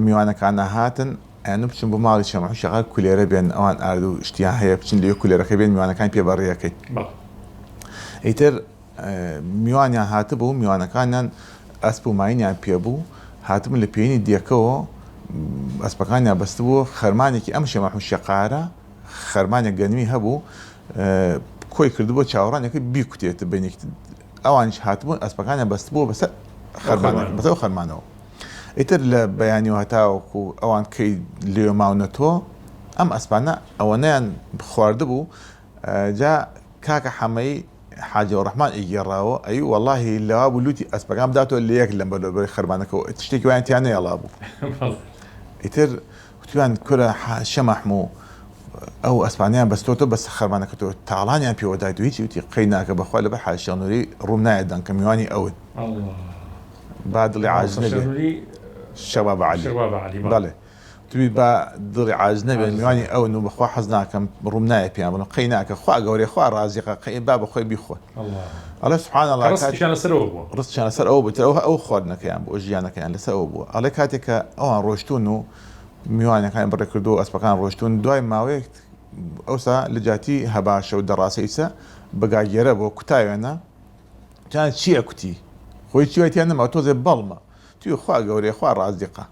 Speaker 3: میوانەکان ئەهاتن ئەیانوت بچن بۆ ماڵی شێخ مەحمود شێخ کولێرە بێن ئەوان ئارد و شتیان هەیە بچن لەوێ کولێرەکە بێن میوانەکان پێ بەڕێەکەین ئیتر میوانیان هاتبوو میوانەکانیان ئەسپ و ماینیان پێ بوو هاتبوون لە پێینی دێکەوە ئەسپەکانیان بەستبوو خەرمانێکی ئەم شێخ مەحمود شێخ خەرمانێک گەنمی هەبوو کۆی کردبوو چاوەڕانێکە بیکوتێت بینێک. ئەوانیش هاتبوون ئەسپەکانیان بەستبووە بەسەر خەرمانەکە بەسەر ئەو خەرمانەوە. ئیتر لە بەیانیەوە هەتاوەکو ئەوان کەی لێوێ ماونەتەوە ئەم ئەسپانە ئەوەنەیان خواردبوو جا کاکە حەمەی حاجی ڕەحمان ئەیگێڕاوە ئەی وەڵاهی لەوا بوو لوتی ئەسپەکان بداتەوە لە یەک لەم بەلۆبەری خەرمانەکەوە شتێکی وایان تیا نەیەڵا بوو ئیتر وتیان کورە شێ مەحموو ئەو ئەسپانەیان بەستۆتەوە بەس خەرمانەکەتەوە تاڵانیان پێوە دایت و هیچی وتی قەی ناکە بەخوا لەبەر حاجی شێخ نوری ڕووم نایە دەنگ کە میوانی ئەون با دڵی عاجز نەبێ شێخ بابا عەلی بەڵێ وتبی با دڵی عاجز نەبێ میوانی ئەون و بەخوا حەز ناکەم ڕووم نایە پێیان بڵێم قەی ناکە خوا گەورەیە خوا ڕازیقە قەی با بەخۆی بیخۆن ئەڵێ سبحان الله
Speaker 1: ڕزقیان لەسەر ئەوە بووە
Speaker 3: ڕزقیان لەسەر ئەوە بوو ئەوە ئەو خواردنەکەیان بوو ژیانەکەیان لەسەر ئەوە بووە ئەڵێ کاتێک کە ئەوان ڕۆشتوون و میوانەکان بڕێ کردو و ئەسپەکان ڕۆشتوون دوای ماوەیەک ئەوسا لە جیاتی هەباشە و دەڕاسەیسە بە گاگێرە بۆ کوتاوێنە جان چییە کوتی خۆی چی وای تیا نەما تۆزێ بەڵمە توی خوا گەورەیە خوا ڕازیقە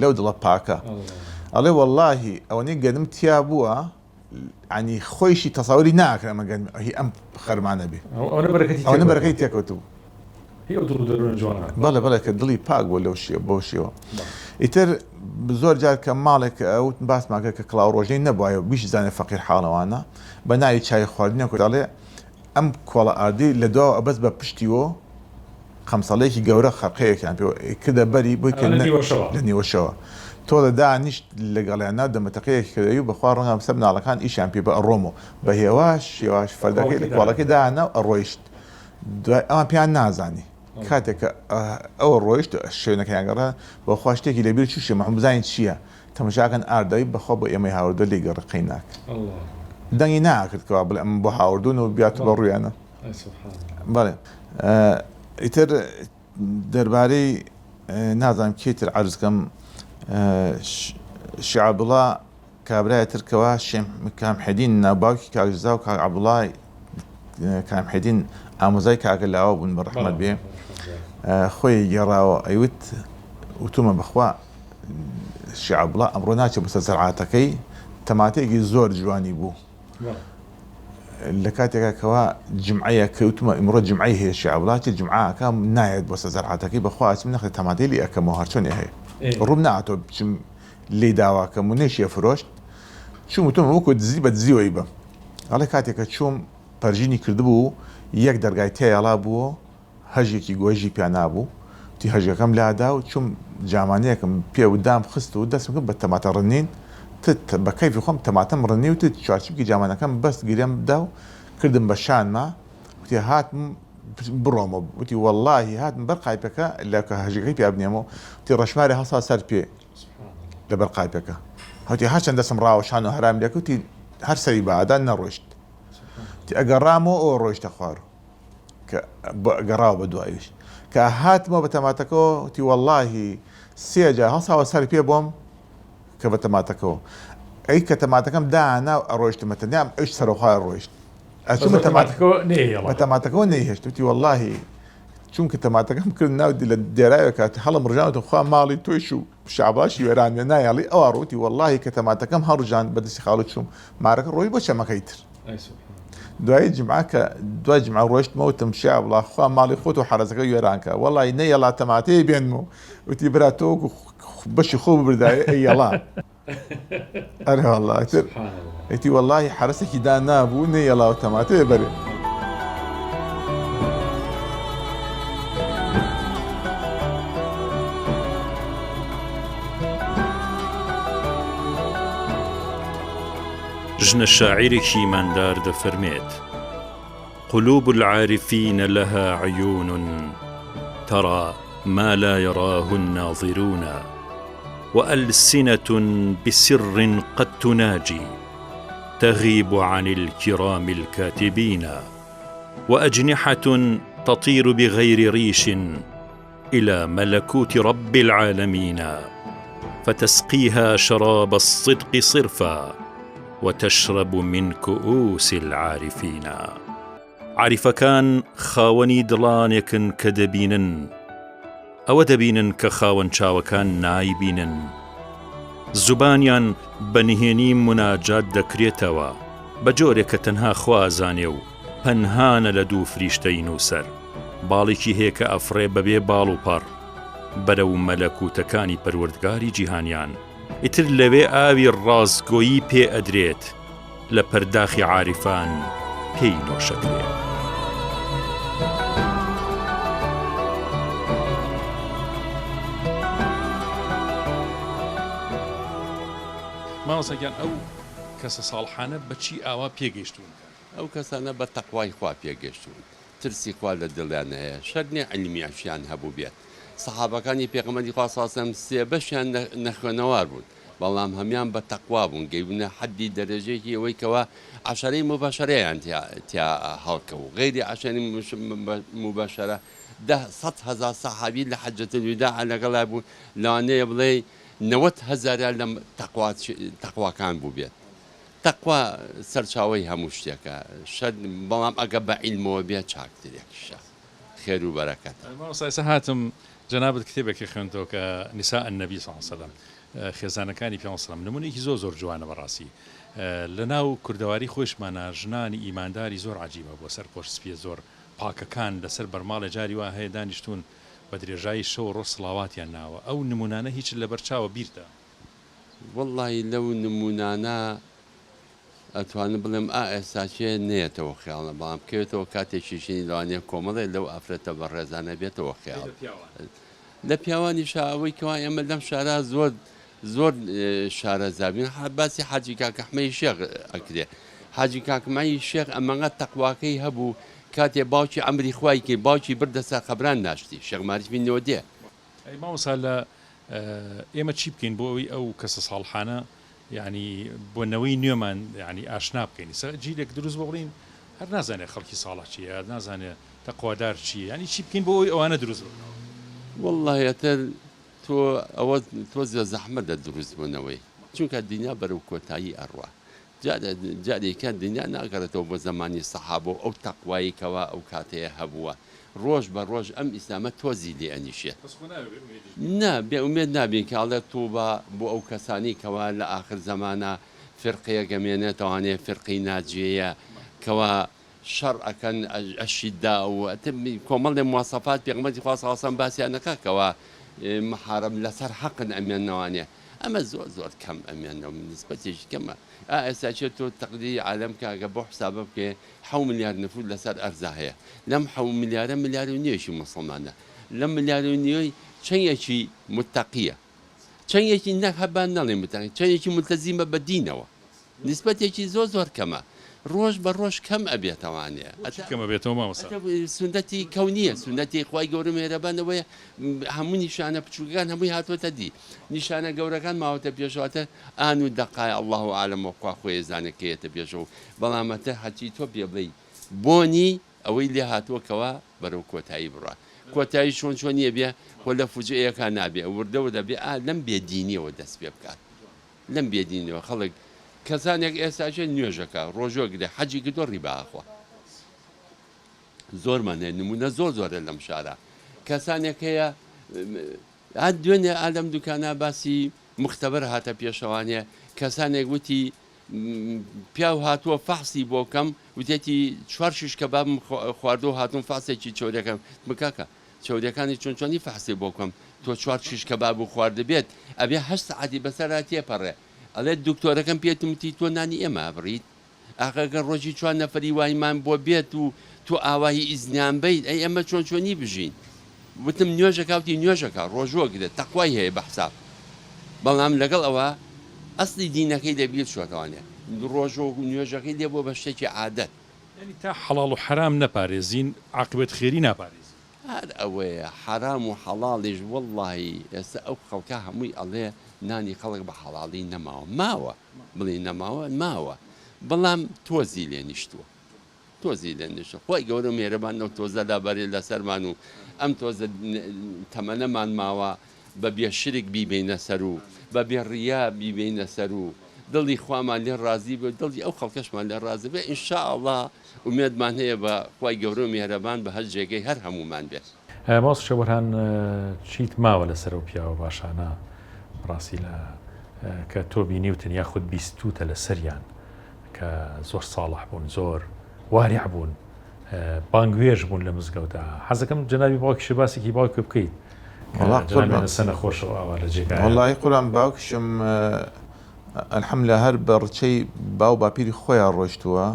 Speaker 3: لەو دڵە پاکە ئەڵێ وەڵاهی ئەوەنەی گەنم تیا بووە عنی خۆیشی تەساوری ناکرد ئەمە گەنم هی ئەم خەرمانە بێ
Speaker 1: ئەوەنە بەرەکەتی
Speaker 3: ئەوەنە بەرەکەی تێکەوتبوو
Speaker 1: هی ئەو دڵ و دەروونە جوانە.
Speaker 3: بەڵێ بەڵێ کە دڵی پاک بووە لەو شێوە بەو شێوە ئیتر زۆر جار کە ماڵێک ئەو باسمان کرد کە کڵاو ڕۆژەی نەبوایە و بیشزانێ فەقیر حاڵەوانە بە ناوی چای خواردنێک و دەڵێ ئەم کۆڵە ئاردەی لە دواوە ئەبەست بە پشتیوە قەمسەڵەیەکی گەورە خەرقەیەکیان پێوە کردە بەری بۆی کە
Speaker 1: لە نیوەشەوە
Speaker 3: لە نیوەشەوە تۆڵە دانیشت لەگەڵیان نا دەمەتەقەیەکی کردەوی و بەخوا ڕەنگە سەر مناڵەکان ئیشیان پێ بە ئەڕۆم و بە هێواش هێواش فەردەکەی لە کۆڵەکەی دانا و ئەڕۆیشت دوای ئەوان پێیان نازانی کاتێک کە ئەوە ڕۆیشت شوێنەکەیان گەڕا بەخوا شتێکی لەبیر چوو شێ مەحموود بزانین چییە تەمەشاکەن ئاردای بەخوا بۆ ئێمەی هاوردووە لێی گەڕێ قەی ناکە دەنگی ناکرد کەوا بڵێ ئەمە بۆ هاوردوون و بیات بە ڕوویانە بەڵێ ئیتر دەربارەی نازانم کێ تر عەرز کەم شێ عەبدوڵا کابرای تر کەوا شێ کامحێدین نا باوکی کاک رزا و کاک عەبدوڵای کامحێدین ئامۆزای کاکە لاوە بوون بە ڕەحمەت بێ خۆی گێڕاوە ئەیوت وتومە بەخوا شێ عەبدوڵا ئەمڕۆ ناچێ بۆ سەر زەرعاتەکەی تەماتەیەکی زۆر جوانی بوو لە کاتێکا کەوا جمعەیە کە وتمە ئیمڕۆ جمعەی هەیە شێ عەبدوڵا چێ جمعە ئەکا نایەت بۆ سەر زەرعاتەکەی بەخوا ئەچم نەخێ تەماتەی لێ ئەکەمەوە هەرچۆنێ هەیە ڕووم نەهاتەوە بچم لێی داواکەم و نەیشی ئەفرۆشت چووم وتم وەکو دزی بە دزیەوەی بەم ئەڵێ کاتێک کە چووم پەرژینی کردبوو یەک دەرگای تیا بووە هەژێکی گۆیژی پیا نابوو وتی هەژەکەم لادا و چووم جامانەیەکم پێ و دام خست و دەستم کرد بە تەماتە ڕنین تت بە کەیفی خۆم تەماتەم ڕنی و تت چوارچمکی جامانەکەم بەست گرێم دا و کردم بە شانما وتی هاتم بڕۆمەوە وتی وەڵاهی هاتم بەر قایپەکە لە کە هەژەکەی پیا بنێمەوە وتی ڕەشمارێ هەڵسا سەر پێ لەبەر قایپەکە هەتی هەرچەند دەستم ڕاوەشان و هەرام لێکوتی هەر سەری بەئادا نەڕۆیشت وتی ئەگەڕامەوە ئەوە ڕۆیشتە خوارو کە گەڕاوە بە دوایش کە هاتمەوە بە تەماتەکەوە وتی وەڵاهی سێ جار هەڵساوە سەر پێ بۆم کە بە تەماتەکەوە ئەی کە تەماتەکەم دانا و ئەڕۆیشتمە تەنیا ئەویش سەرەوخوای ڕۆیشت ئەچوومە
Speaker 1: تەماتەکەوە نەیهێڵا
Speaker 3: بە تەماتەکەوە نەیهێشت وتی وەڵاهی چونکە تەماتەکەم کرد ناو لە دێراوێک هات هەڵم ڕژاوتم خوا ماڵی تۆیش و شاباشی وێران بێ نایەڵی ئەوا ڕووتی وەڵاهی کە تەماتەکەم هەڵڕژاند بە دەستی خاڵو چووم مارەکە ڕۆی بۆ چەمەکەی تر دوای جمعە کە دوای جمعە ڕۆشتمە وتم شێ عەبدوڵا خوا ماڵی خۆت و حەرەسەکە وێران کە وەڵی نەیەڵا تەماتەیە بێنم و وتی برا تۆ وەکو بەشی خۆ ببردایە ئەیەڵا ئەرێ والله ئیتر ئیتی وەڵاهی حەرەسێکی دانابوو نەیەڵا و تەماتەیە بەرێ.
Speaker 2: ژنە شاعیرێکی ئیماندار دەفەرمێت، قلوب العارفین لها عیون تری ما لا یراه الناظرون وألسنة بسر قد تناجی تغیب عن الکرام الکاتبین وأجنحة تطیر بغیر ریش إلى ملكوت رب العالمين فتسقيها شراب الصدق صرفا وتشرب من كؤوس العارفين عارفەکان خاوەنی دڵانێکن کە دەبینن، ئەوە دەبینن کە خاوەن چاوەکان نایبینن. زوبانیان بە نهێنی موناجات دەکرێتەوە، بە جۆرێک کە تەنها خوا ئەزانێ و پەنهانە لە دوو فریشتەی نووسەر. باڵێکی هەیە کە ئەفڕێ بەبێ باڵ و پەڕ بەرەو مەلەکوتەکانی پەروەردگاری جیهانیان، ئیتر لەوێ ئاوی ڕاستگۆیی پێ ئەدرێت لە پەرداخی عاریفان پێی نۆشەکرێ.
Speaker 1: مامۆستا گیان ئەو کەسە ساڵحانە بە چی ئاوا پێگەیشتوون؟
Speaker 5: ئەو کەسانە بە تەقوای خوا پێگەشتوون، ترسی خوا لە دڵیان هەیە، شەرت نیە عیلمیشیان هەبووبێت، سەحابەکانی پێغەمبەری خوا صلی اللە علیە وسلم سێ بەشیان نەخوێنەوار بوون، بەڵام هەموان بە تەقوا بوون، گەیبوونە حەدی دەرەجەیەکی ئەوەی کەوا عەشەرەی موبەشەرەیان تیا هەڵکەوت، غەیری عەشەرەی موبەشەرە 100000 سەحابی لە حەجەت الوداع لەگەڵیا بوون، لەوانەیە بڵێی 90 هەزاریان لە تەقواکان بووبێت. تەقوا سەرچاوەی هەموو شتێکە شەرت بەڵام ئەگە بە عیلمەوە بێت چاکترێکیشە خێر و بەرەکەتە.
Speaker 1: مامۆستا ئێستا هاتم جەنابت کتێبێکی خوێندەوە کە نساء النبی صلی اللە علیە وسلم خێزانەکانی پێغەمبەر سلام نمونەیەکی زۆر زۆر جوانە بەڕاستی لەناو کوردەواری خۆیشمانا ژنانی ئیمانداری زۆر عەجیب هەبووە سەر پۆش سپیە زۆر پاکەکان لەسەر بەرماڵێ جاری وا هەیە دانیشتوون بە درێژایی شەو ڕۆژ سڵاواتیان ناوە ئەو نمونانە هیچت لەبەر چاوە بیرتە؟
Speaker 5: وەڵڵاهی لەو نموونانە ئەتوانم بڵێم ئا ئێستاکێ نەیەتەوە خەیاڵم بەڵام بکەوێتەوە کاتێکیش لەوانەیە کۆمەڵێ لەو ئافرەتە بەڕێزانە بێتەوە خەیاڵ لە پیاوانیشا ئەوەی کەوا ئێمە لەم شارا زۆر زۆر شارەزابین باسی حاجی کاکەحمەی شێخ ئەکرێ حاجی کاکمای شێخ ئەمەغە تەقواکەی هەبوو کاتێ باوکی ئەمری خوای کرد باوکی بردە سەر قەبران ناشتی شێخ ماریفی نۆدێ
Speaker 1: ئەی مامۆستا لە ئێمە چی بکەین بۆ ئەوەی ئەو کەسە ساڵحانە یعنی بۆ نەوەی نوێمان یعنی ئاشنا بکەین سە جیلێک دروست بۆ بڵین هەر نازانێت خەڵکی ساڵح چییە نازانێت تەقوادار چییە یعنی چی بکەین بۆ ئەوەی ئەوانە دروست ببنەوە؟
Speaker 5: وەڵڵاهی ئەتر تۆ ئەوە تۆزێ زەحمەتە دروست بوونەوەی چونکە دنیا بەرەو کۆتایی ئەڕوا جارێکیان دنیا ناگەڕێتەوە بۆ زەمانی سەحابە و ئەو تەقوایەی کەوا ئەو کاتەیە هەبووە ڕۆژ بە ڕۆژ ئەم ئیسلامە تۆزی لێ ئەنیشێت.
Speaker 1: بەس خۆ نابێ بێ ئومێدیش بین.
Speaker 5: نا بێ ئومێد نابین کە ئەڵێ توبا بۆ ئەو کەسانەی کەوا لە ئاخر زەمانا فیرقەیەک ئەمێنێتەوانێ فیرقەی ناجیەیە کەوا شەڕ ئەکەن ئەشیددا و ئەتر کۆمەڵێ مواسەفات پێغەمبەری خوا صلی اللە علیە وسلم باسیان ئەکا کەوا محارب لەسەر حەقن ئەمێننەوانێ ئەمە زۆر زۆر کەم ئەمێنەوە نسبەتێکی کەمە ئا ئێستا چێ تۆ تەقدیری عالەم کە ئەگە بەو حسابە بکەی حەو ملیار نفوس لەسەر ئەرزا هەیە لەم حەو ملیارە ملیار و نیوێکی موسڵمانە لەم ملیار و نیوەی چەندێکی متەقیە چەندێکی نەک هەر با نەڵێ متەقی چەندێکی ملتەزیمە بە دینەوە نیسبەتێکی زۆر زۆر کەمە ڕۆژ بە ڕۆژ کەم ئەبێتەوانێ
Speaker 1: بۆچی کەم ئەبێتەوە مامۆستا؟
Speaker 5: سونەتی کەونیە سونەتی خوای گەورە مێرەبان ئەوەیە هەموو نیشانە بچووکەکان هەمووی هاتووەتە دی نیشانە گەورەکان ماوەتە پێشواتە ئان و دەقای الله عالم و خوا خۆی زانێت کە یەتە پێشەوە بەڵام ئەتە هەرچی تۆ پێ بڵێی بۆنی ئەوەی لێ هاتووە کەوا بەرەو کۆتایی بڕا کۆتایی چۆن چۆنیە بێ خۆ لە فوجئەیەکا نابێ وردە وردە بێ ئا لەم بێدینیەوە دەست پێ بکات لەم بێدینەوە خەڵک کەسانێک ئێستاکێ نوێژەکە ڕۆژوە گرێ حەجی کردوە ڕیبا ئەخوا زۆرمان هەیە نمونە زۆر زۆرە لەم شارە کەسانێک هەیە هەر دوێنێ ئالەم دوکانە باسی مختبەر هاتە پێشەوانێ کەسانێک وتی پیاو هاتووە فەحسی بۆ کەم وتێتی چوار شیش کەبابم خواردو هاتوم فاسێکی چۆرەکەم بکاکە چەوریەکانی چۆن چۆنی فەحسی بۆ بکەم تۆ چوار شیش کەباب و خواردبێت ئەبێ هەشت سەعاتی بەسەرا تێپەڕێ ئەڵێ دکتۆرەکەم پێتم وتی تۆ نانی ئێمە ئەبڕیت ئاخ ئەگەر ڕۆژی چوار نەفەری وایمان بۆ بێت و تۆ ئاواهی ئیزنیان بەیت ئەی ئێمە چۆن چۆنی بژین وتم نوێژەکا وتی نوێژەکا ڕۆژوە گرێت تەقوای هەیە بە حساب بەڵام لەگەڵ ئەوە ئەسلی دینەکەی لەبیر چۆتەوانێ ڕۆژۆ و نوێژەکەی لێ بووە بە شتێکی عادەت.
Speaker 1: یانی تا حەڵاڵ و حەرام نەپارێزین عاقبەت خێری ناپارێزین.
Speaker 5: هەر ئەوەیە حەرام و حەڵاڵیش وەڵاهی ئێستا ئەو خەڵکە هەمووی ئەڵێ نانی خەڵک بە حەڵاڵی نەماوە ماوە بڵێی نەماوە ماوە بەڵام تۆزی لێ نیشتووە تۆزی لێ نیشتووە خوای گەورە مێرەبان ئەو تۆزە لابەرێ لەسەرمان و ئەم تۆزە تەمەنەمان ماوە بە بێ شرک بیبەینە سەر و بە بێ ڕیا بیبەینە سەر و دڵی خوامان لێ ڕازی بێ و دڵی ئەو خەڵکەشمان لێ ڕازی بێ ان شاء اللە ئومێدمان هەیە بە خوای گەورە و میهرەبان بەهەشت جێگەی هەر هەموومان بێت.
Speaker 1: مامۆستا شێخ بورهان چیت ماوە لەسەر ئەو پیاوە باشانە بەڕاستی لە کە تۆ بینیوتن یاخود بیستوتە لەسەریان کە زۆر ساڵح بوون زۆر وارع بوون. بانگوێژ بوون لە مزگەوتا حەزەکەم جەنابی باوکیشە باسێکی باوکە بکەیت
Speaker 3: وەڵا قوربان
Speaker 1: لەسەر نەخۆشەوە ئاوا لە جێگای
Speaker 3: وەڵی قوربان باوکیشم الحمدللە هەر بە ڕچەی باو باپیری خۆیان ڕۆیشتووە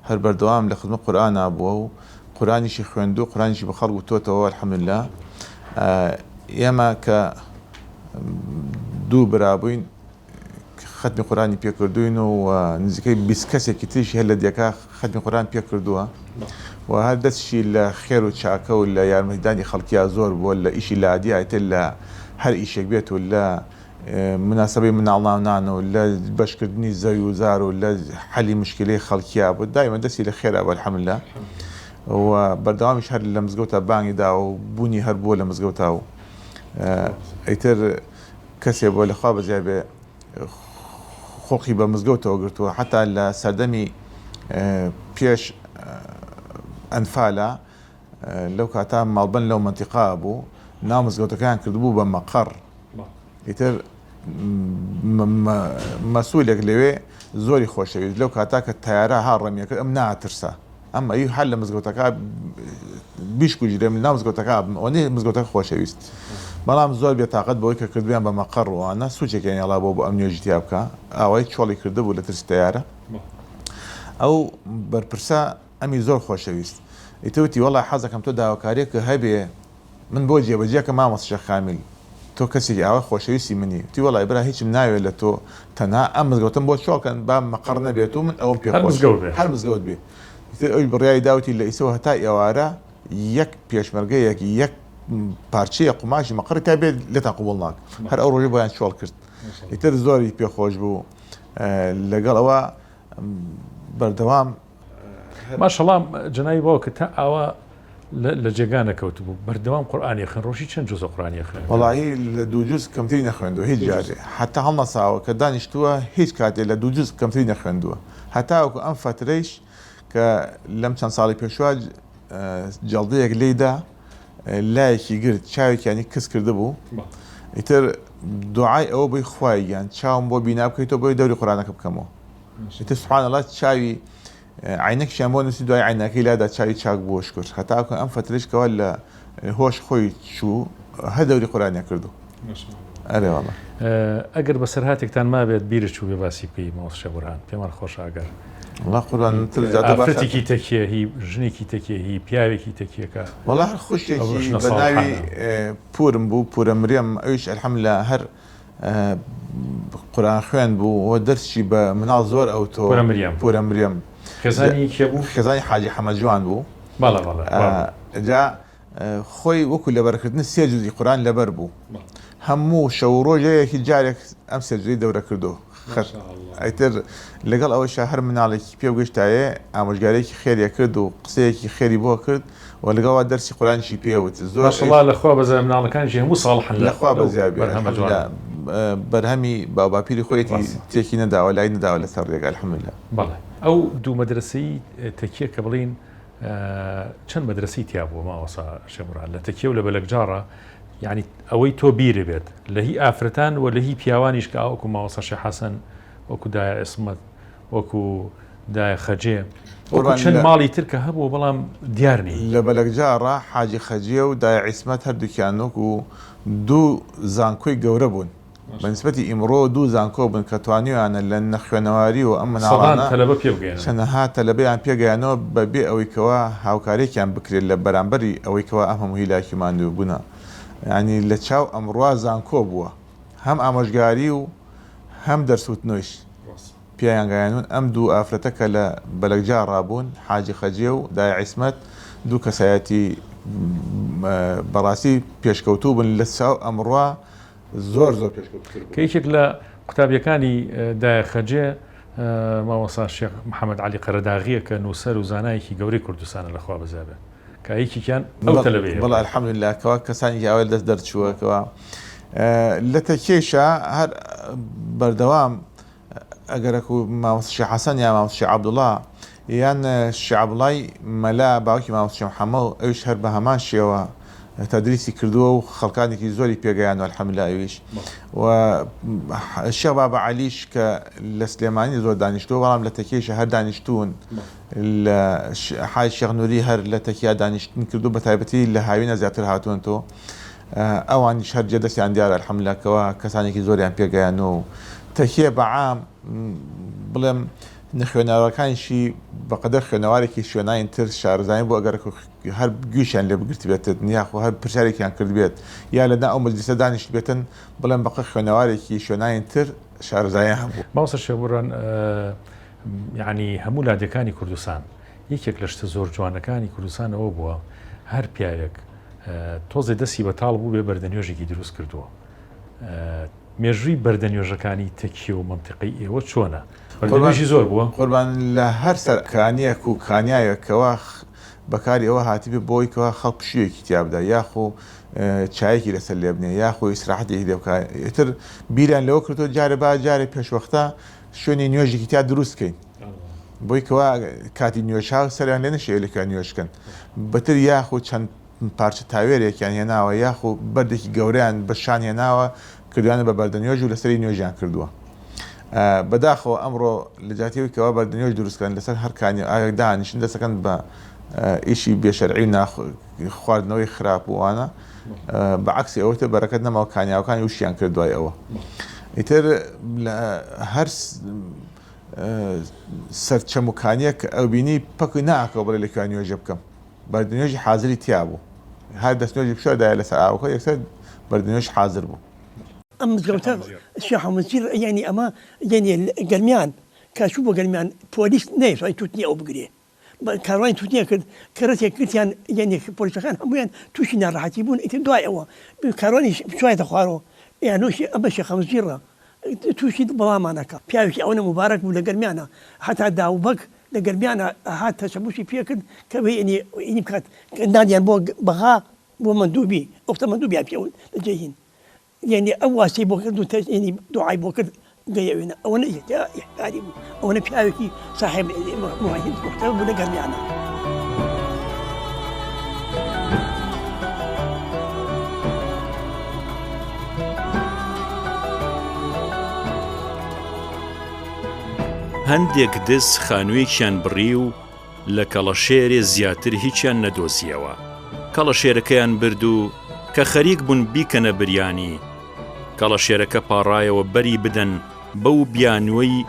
Speaker 3: هەر بەردەوام لە خزمەت قورئانا بووە و قورئانیشی خوێندوو قورئانیشی بە خەڵک وتۆتەوە الحمدللە ئێمە کە دوو برا بووین خەتمی قورئانی پێ کردووین و نزیکەی 20 کەسێکی تریشی هەر لە دێکا خەتمی قورئان پێ کردووە و هەر دەستشی لە خێر و چاکە و لە یارمەتیدانی خەڵکیا زۆر بووە لە ئیشی لادیا ئیتر لە هەر ئیشێک بێت و لە موناسەبەی مناڵناونان و لە بەشکردنی زەوی و زار و لە حەلی مشکلەی خەڵکیا بوو دایمە دەستی لە خێرا بوو الحمدللە و بەردەوامیش هەر لە مزگەوتا بانگی داوە و بوونی هەر بووە لە مزگەوتا و ئیتر کەسێ بووە لە خوا بەزیاد بێ خۆقی بە مزگەوتەوە گرتووە حتا لە سەردەمی پێش ئەنفالە لەو کاتە ماڵبەند لەو مەنتیقە بوو ناو مزگەوتەکەیان کردبوو بە مەقەڕ ئیتر مەسولێک لەوێ زۆری خۆشەویست لەو کاتا کە تایارە ها ڕەمیەکە ئەم ناترسا ئەم ئەی هەر لە مزگەوتەکە بیشکوژرێم ناو مزگەوتەکە بم ئەوەندەی مزگەوتەکە خۆشەویست بەڵام زۆر بێتاقەت بەوەی کە کردویان بە مەقەڕ وانە سوچێکیان یاڵا بۆ بۆ ئەم نوێژی تیا بکە ئاوای چۆڵی کردبوو لە ترسی تەیارە ئەو بەرپرسە ئەمی زۆر خۆشەویست. ئیتر وتی وەڵا حەزەکەم تۆ داواکاریەکت هەبێ من بۆ جێبەجێ کەم مامۆستا شێخ کامیل تۆ کەسێکی ئاوا خۆشەویستی منی وتی وەڵای برا هیچم ناوێ لە تۆ تەنها ئەم مزگەوتەم بۆ چۆڵ کەن با مەقەڕ نەبێت و من ئەوەم پێ
Speaker 1: هەر
Speaker 3: خۆشە
Speaker 1: مزگەوت بێ.
Speaker 3: هەر مزگەوت بێ ئیتر ئەویش بڕیاری دا وتی لە ئیسەوە هەتا ئێوارە یەک پێشمەرگەیەک یەک پارچەیە قوماشی مەقەڕی تا بێت لێتان قبوڵ ناکەم هەر ئەو ڕۆژە بۆیان چۆڵ کرد ئیتر زۆری پێ خۆش بوو لەگەڵ ئەوە بەردەوام
Speaker 1: ماشەڵا جەنابی باوکت تا ئاوا لە جێگا نەکەوتبوو بەردەوام قورئانی ئەخوێن ڕۆژی چەند جوزە قورئانی ئەخوێن؟
Speaker 3: وەڵاهی لە دوو جوز کەمتری نەخوێندووە هیچ جارێ هەتا هەڵنەساوە کە دانیشتووە هیچ کاتێ لە دوو جوز کەمتری نەخوێندووە هەتاوەکو ئەم فەترەیش کە لەم چەند ساڵی پێشوە جەڵدەیەک لێیدا لایەکی گرت چاوێکیانی کز کردبوو ئیتر دوعای ئەوە بووی خوای گیان چاوم بۆ بینا بکەیتەوە بۆی دەوری قورئانەکە بکەمەوە ئیتر سبحان اللە چاوی عەینەکیشیان بۆ نووسی دوای عەینەکەی لادا چاوی چاک بووە شکر هەتاکو ئەم فەترەیش کەوا لە هۆش خۆی چوو هەر دەوری قورئانیان کردو ئەرێ واللە.
Speaker 1: ئەگەر بەسەرهاتێکتان مابێت بیرت چووبێ باسی بکەی مامۆستا شێخ بورهان پێمان خۆشە ئەگەر
Speaker 3: وەڵا قوربان تر زیاتر باشە.
Speaker 1: ئافرەتێکی تەکیە هی ژنێکی تەکیە هی پیاوێکی تەکیەکە
Speaker 3: وەڵا هەر
Speaker 1: ئەو
Speaker 3: خوشکێکی
Speaker 1: ژنە
Speaker 3: بە ناوی
Speaker 1: ساڵحانە.
Speaker 3: پورم بوو پورە مریەم ئەویش الحمدللە هەر قورئان خوێن بوو و دەرسیشی بە مناڵ زۆر ئەوتۆ.
Speaker 1: پورە مریەم.
Speaker 3: پورە مریەم.
Speaker 1: خێزانی کێ بوو؟
Speaker 3: خێزانی حاجی حەمە جوان بوو.
Speaker 1: بەڵێ بەڵێ وا بوو.
Speaker 3: جا خۆی وەکو لەبەرکردن سێ جوزی قورئان لەبەر بوو. هەموو شەو و ڕۆژێکی جارێک ئەم سێ جوزەی دەورە کردو. ئیتر لەگەڵ ئەوەشا هەر مناڵێکی پێ بگەشتایێ ئامۆژگاریەکی خێری ئەکرد و قسەیەکی خێری بۆ ئەکرد و لەگەڵ وا دەرسی قورئانیشی پێ وت زۆر
Speaker 1: ماشاءاللە لە خوا بەزیاد مناڵەکانیشی هەموو ساڵحن
Speaker 3: لە خوا
Speaker 1: لەو
Speaker 3: بەزیاد بێ
Speaker 1: بەرهەمە
Speaker 3: الحمدللە
Speaker 1: جوانە.
Speaker 3: بەرهەمی باوباپیری خۆیەتی
Speaker 1: ڕاستە.
Speaker 3: تێکی نەداوە لای نەداوە لەسەر ڕێگا الحمدللە.
Speaker 1: بەڵێ ئەو دوو مەدرەسەی تەکیە کە بڵێین چەند مەدرەسەی تیا بووە مامۆستا شێخ موراد لە تەکیە و لە بەلەکجاڕە یعنی ئەوەی تۆ بیرت بێت لە هی ئافرەتان و لە هی پیاوانیش کە وەکو مامۆستا شێخ حەسەن وەکو دایە عیسمەت وەکو دایە خەجێ وەکو چەند ماڵی تر کە هەبوو بەڵام دیار نین.
Speaker 3: لە بەلەکجاڕە حاجی خەجێ و دایە عیسمەت هەردووکیان وەکو دوو زانکۆی گەورە بوون بە نیسبەتی ئیمڕۆ دوو زانکۆ بوون کە توانیویانە لە نەخوێنەواری و ئەم
Speaker 1: سەدان
Speaker 3: مناڵانە
Speaker 1: تەلەبە پێ بگەیەنن.
Speaker 3: چەنەها تەلەبەیان پێ گەیانەوە بە بێ ئەوەی کەوا هاوکاریەکیان بکرێت لە بەرامبەری ئەوەی کەوا ئەم هەموو هیلاکی و ماندوو بوونە یانی لە چاو ئەمڕوا زانکۆ بووە هەم ئامۆژگاری و هەم دەرس وتنۆیش پێیان گەیانوون ئەم دوو ئافرەتە کە لە بەلەکجاڕا بوون حاجی خەجێ و دایە عیسمەت دوو کەسایەتی بەڕاستی پێشکەوتوو بوون لە چاو ئەمڕوا زۆر زۆر پێشکەوتووتر
Speaker 1: کە
Speaker 3: بوون.
Speaker 1: یەکێک لە قوتابیەکانی دایە خەجێ مامۆستا شێخ محەمەد عەلی قەرەداغیە کە نووسەر و زانایەکی گەورەی کوردستانە لە خوا بەزیا بێت کە یەکێکیان ئەو تەلەبەیە
Speaker 3: بەڵێ
Speaker 1: بوو.
Speaker 3: الحمدللە کەوا کەسانێکی ئاوای لەدەست دەرچووە کەوا لە تەکیەیشا هەر بەردەوام ئەگەرەکو مامۆستا شێخ حەسەن یا مامۆستا شێخ عەبدوڵا یان شێخ عەبدوڵای مەلا باوکی مامۆستا شێخ محەمەو ئەویش هەر بە هەمان شێوە. تەدریسی کردووە و خەڵکانێکی زۆری پێگەیانوە الحمدللە ئەویش و شێخ بابە عەلیش کە لە سلێمانی زۆر دانیشتووە بەڵام لە تەکیەیشە هەر دانیشتوون لە حاج شێخ نوری هەر لە تەکیا دانیشتن کردو بە تایبەتی لە هاوینە زیاتر هاتوون تۆ ئەوانیش هەر جێ دەستیان دیارە الحمدللە کەوا کەسانێکی زۆریان پێگەیانوە و تەکیە بە عام بڵێم نەخوێنەوارەکانیشی بەقەدەر خوێنەوارێکی شوێنانی تر شارەزایان بۆ ئەگەر هەر گوێشیان لێ بگرتبێتن یاخۆ هەر پرسیارێکیان کردبێت یا لەنا ئەو مەجلیسە دانیشتبێتن بڵێم بەقە خوێنەوارێکی شوێنانی تر شارەزایان هەبوو.
Speaker 1: مامۆستا شێخ بوران یەعنی هەموو لادێکانی کوردستان یەکێک لە شتە زۆر جوانەکانی کوردستان ئەوە بووە هەر پیاوێک تۆزێ دەستی بەتاڵ بوو بێ بەردە نوێژێکی دروست کردووە مێژووی بەردە نوێژەکانی تەکیە و مەنتیقەی ئێوە چۆنە؟ بەردە نوێژی زۆر بووە؟
Speaker 3: قوربان لە هەر سەر کانیەک و کانیاوێک کەوا بەکاری ئەوە هاتبێ بۆی کەوا خەڵک پشوویەکی تیا بدا یاخۆ چایەکی لەسەر لێ بنێ یاخۆ ئیسراحەتێکی لێ بکا ئیتر بیریان لەوە کردەوە جارێ با جارێ پێشوەختە شوێنی نوێژێکی تیا دروست کەین بۆی کەوا کاتی نوێژ ها سەریان لێ نەشێ لەکوێ نوێژ کەن بەتر یاخۆ چەند پارچە تاوێرێکیان هێناوە یاخۆ بەردێکی گەورەیان بە شان هێناوە کردویانە بە بەردە نوێژ و لەسەری نوێژیان کردووە. بەداخەوە ئەمڕۆ لە جیاتی ئەوەی کەوا بەردە نوێژ دروست کەن لەسەر هەر کانی ئاوێک دانیشن دەستەکەن بە ئیشی بێشەرعی و ناخ خواردنەوەی خراپ و وانە بە عەکسی ئەوەی تر بەرەکەت نەماوە کانیاوەکانی وشیان کرد دوای ئەوە ئیتر لە هەر سەرچەم و کانیەک ئەو بینی پەک ناکەوە بڵێ لە کوێ نوێژە بکەم بەردەنوێژی حازری تیا بوو هەر دەستنوێژی بشۆردایە لەسەر ئاوەکە یەکسەر بەردەنوێژ حازر بوو.
Speaker 6: ئەم مزگەوتە شێخ حەمەزیر یانی ئەمە یانی گەرمیان کە چوو بۆ گەرمیان پۆلیس نەیتوانی توتنی ئەو بگرێ کاروانی توتنی کرد کەرەتێک گرتیان یانی پۆلیسەکان هەموویان تووشی ناڕەحەتی بوون ئیتر دوای ئەوە کاروانی چوایەتە خوارەوە یانۆشی ئەمە شێخ حەمەزیڕە تووشی بەڵامان ئەکا پیاوێکی ئەوەنە موبارەک بوو لە گەرمیانە هەتا داوبەگ لە گەرمیانە هات تەشەبوسی پێ کرد کە وێنی ئینی بکات ناردیان بۆ بەغا بۆ مەندوبی ئەوختە مەندوبیان پێ وت لە جێ هین یعنی ئەو واسەی بۆ کرد و یعنی دوعای بۆ کرد گەیەوێنە ئەوەنە ئیحتیاری بوو ئەوەنە پیاوێکی ساحێب محتەرم بوو لە گەرمیانە.
Speaker 2: هەندێک دز خانوویەکیان بڕی و لە کەڵەشێرێ زیاتر هیچیان نەدۆزییەوە. کەڵەشێرەکەیان برد و کە خەریک بوون بیکەنە بریانی، کەڵەشێرەکە پاڕایەوە بەری بدەن بەو بیانووەی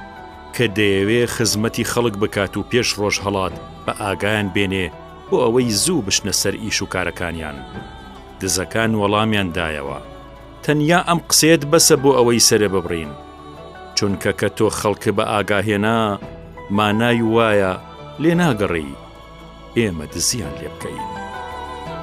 Speaker 2: کە دەیەوێ خزمەتی خەڵک بکات و پێش ڕۆژهەڵات بە ئاگایان بێنێ بۆ ئەوەی زوو بچنە سەر ئیش و کارەکانیان. دزەکان وەڵامیان دایەوە، تەنیا ئەم قسەیەت بەسە بۆ ئەوەی سەرێ ببڕین. چونکە کە تۆ خەڵک بە ئاگا هێنا، مانای وایە لێ ناگەڕێی ئێمە دزیان لێ بکەین.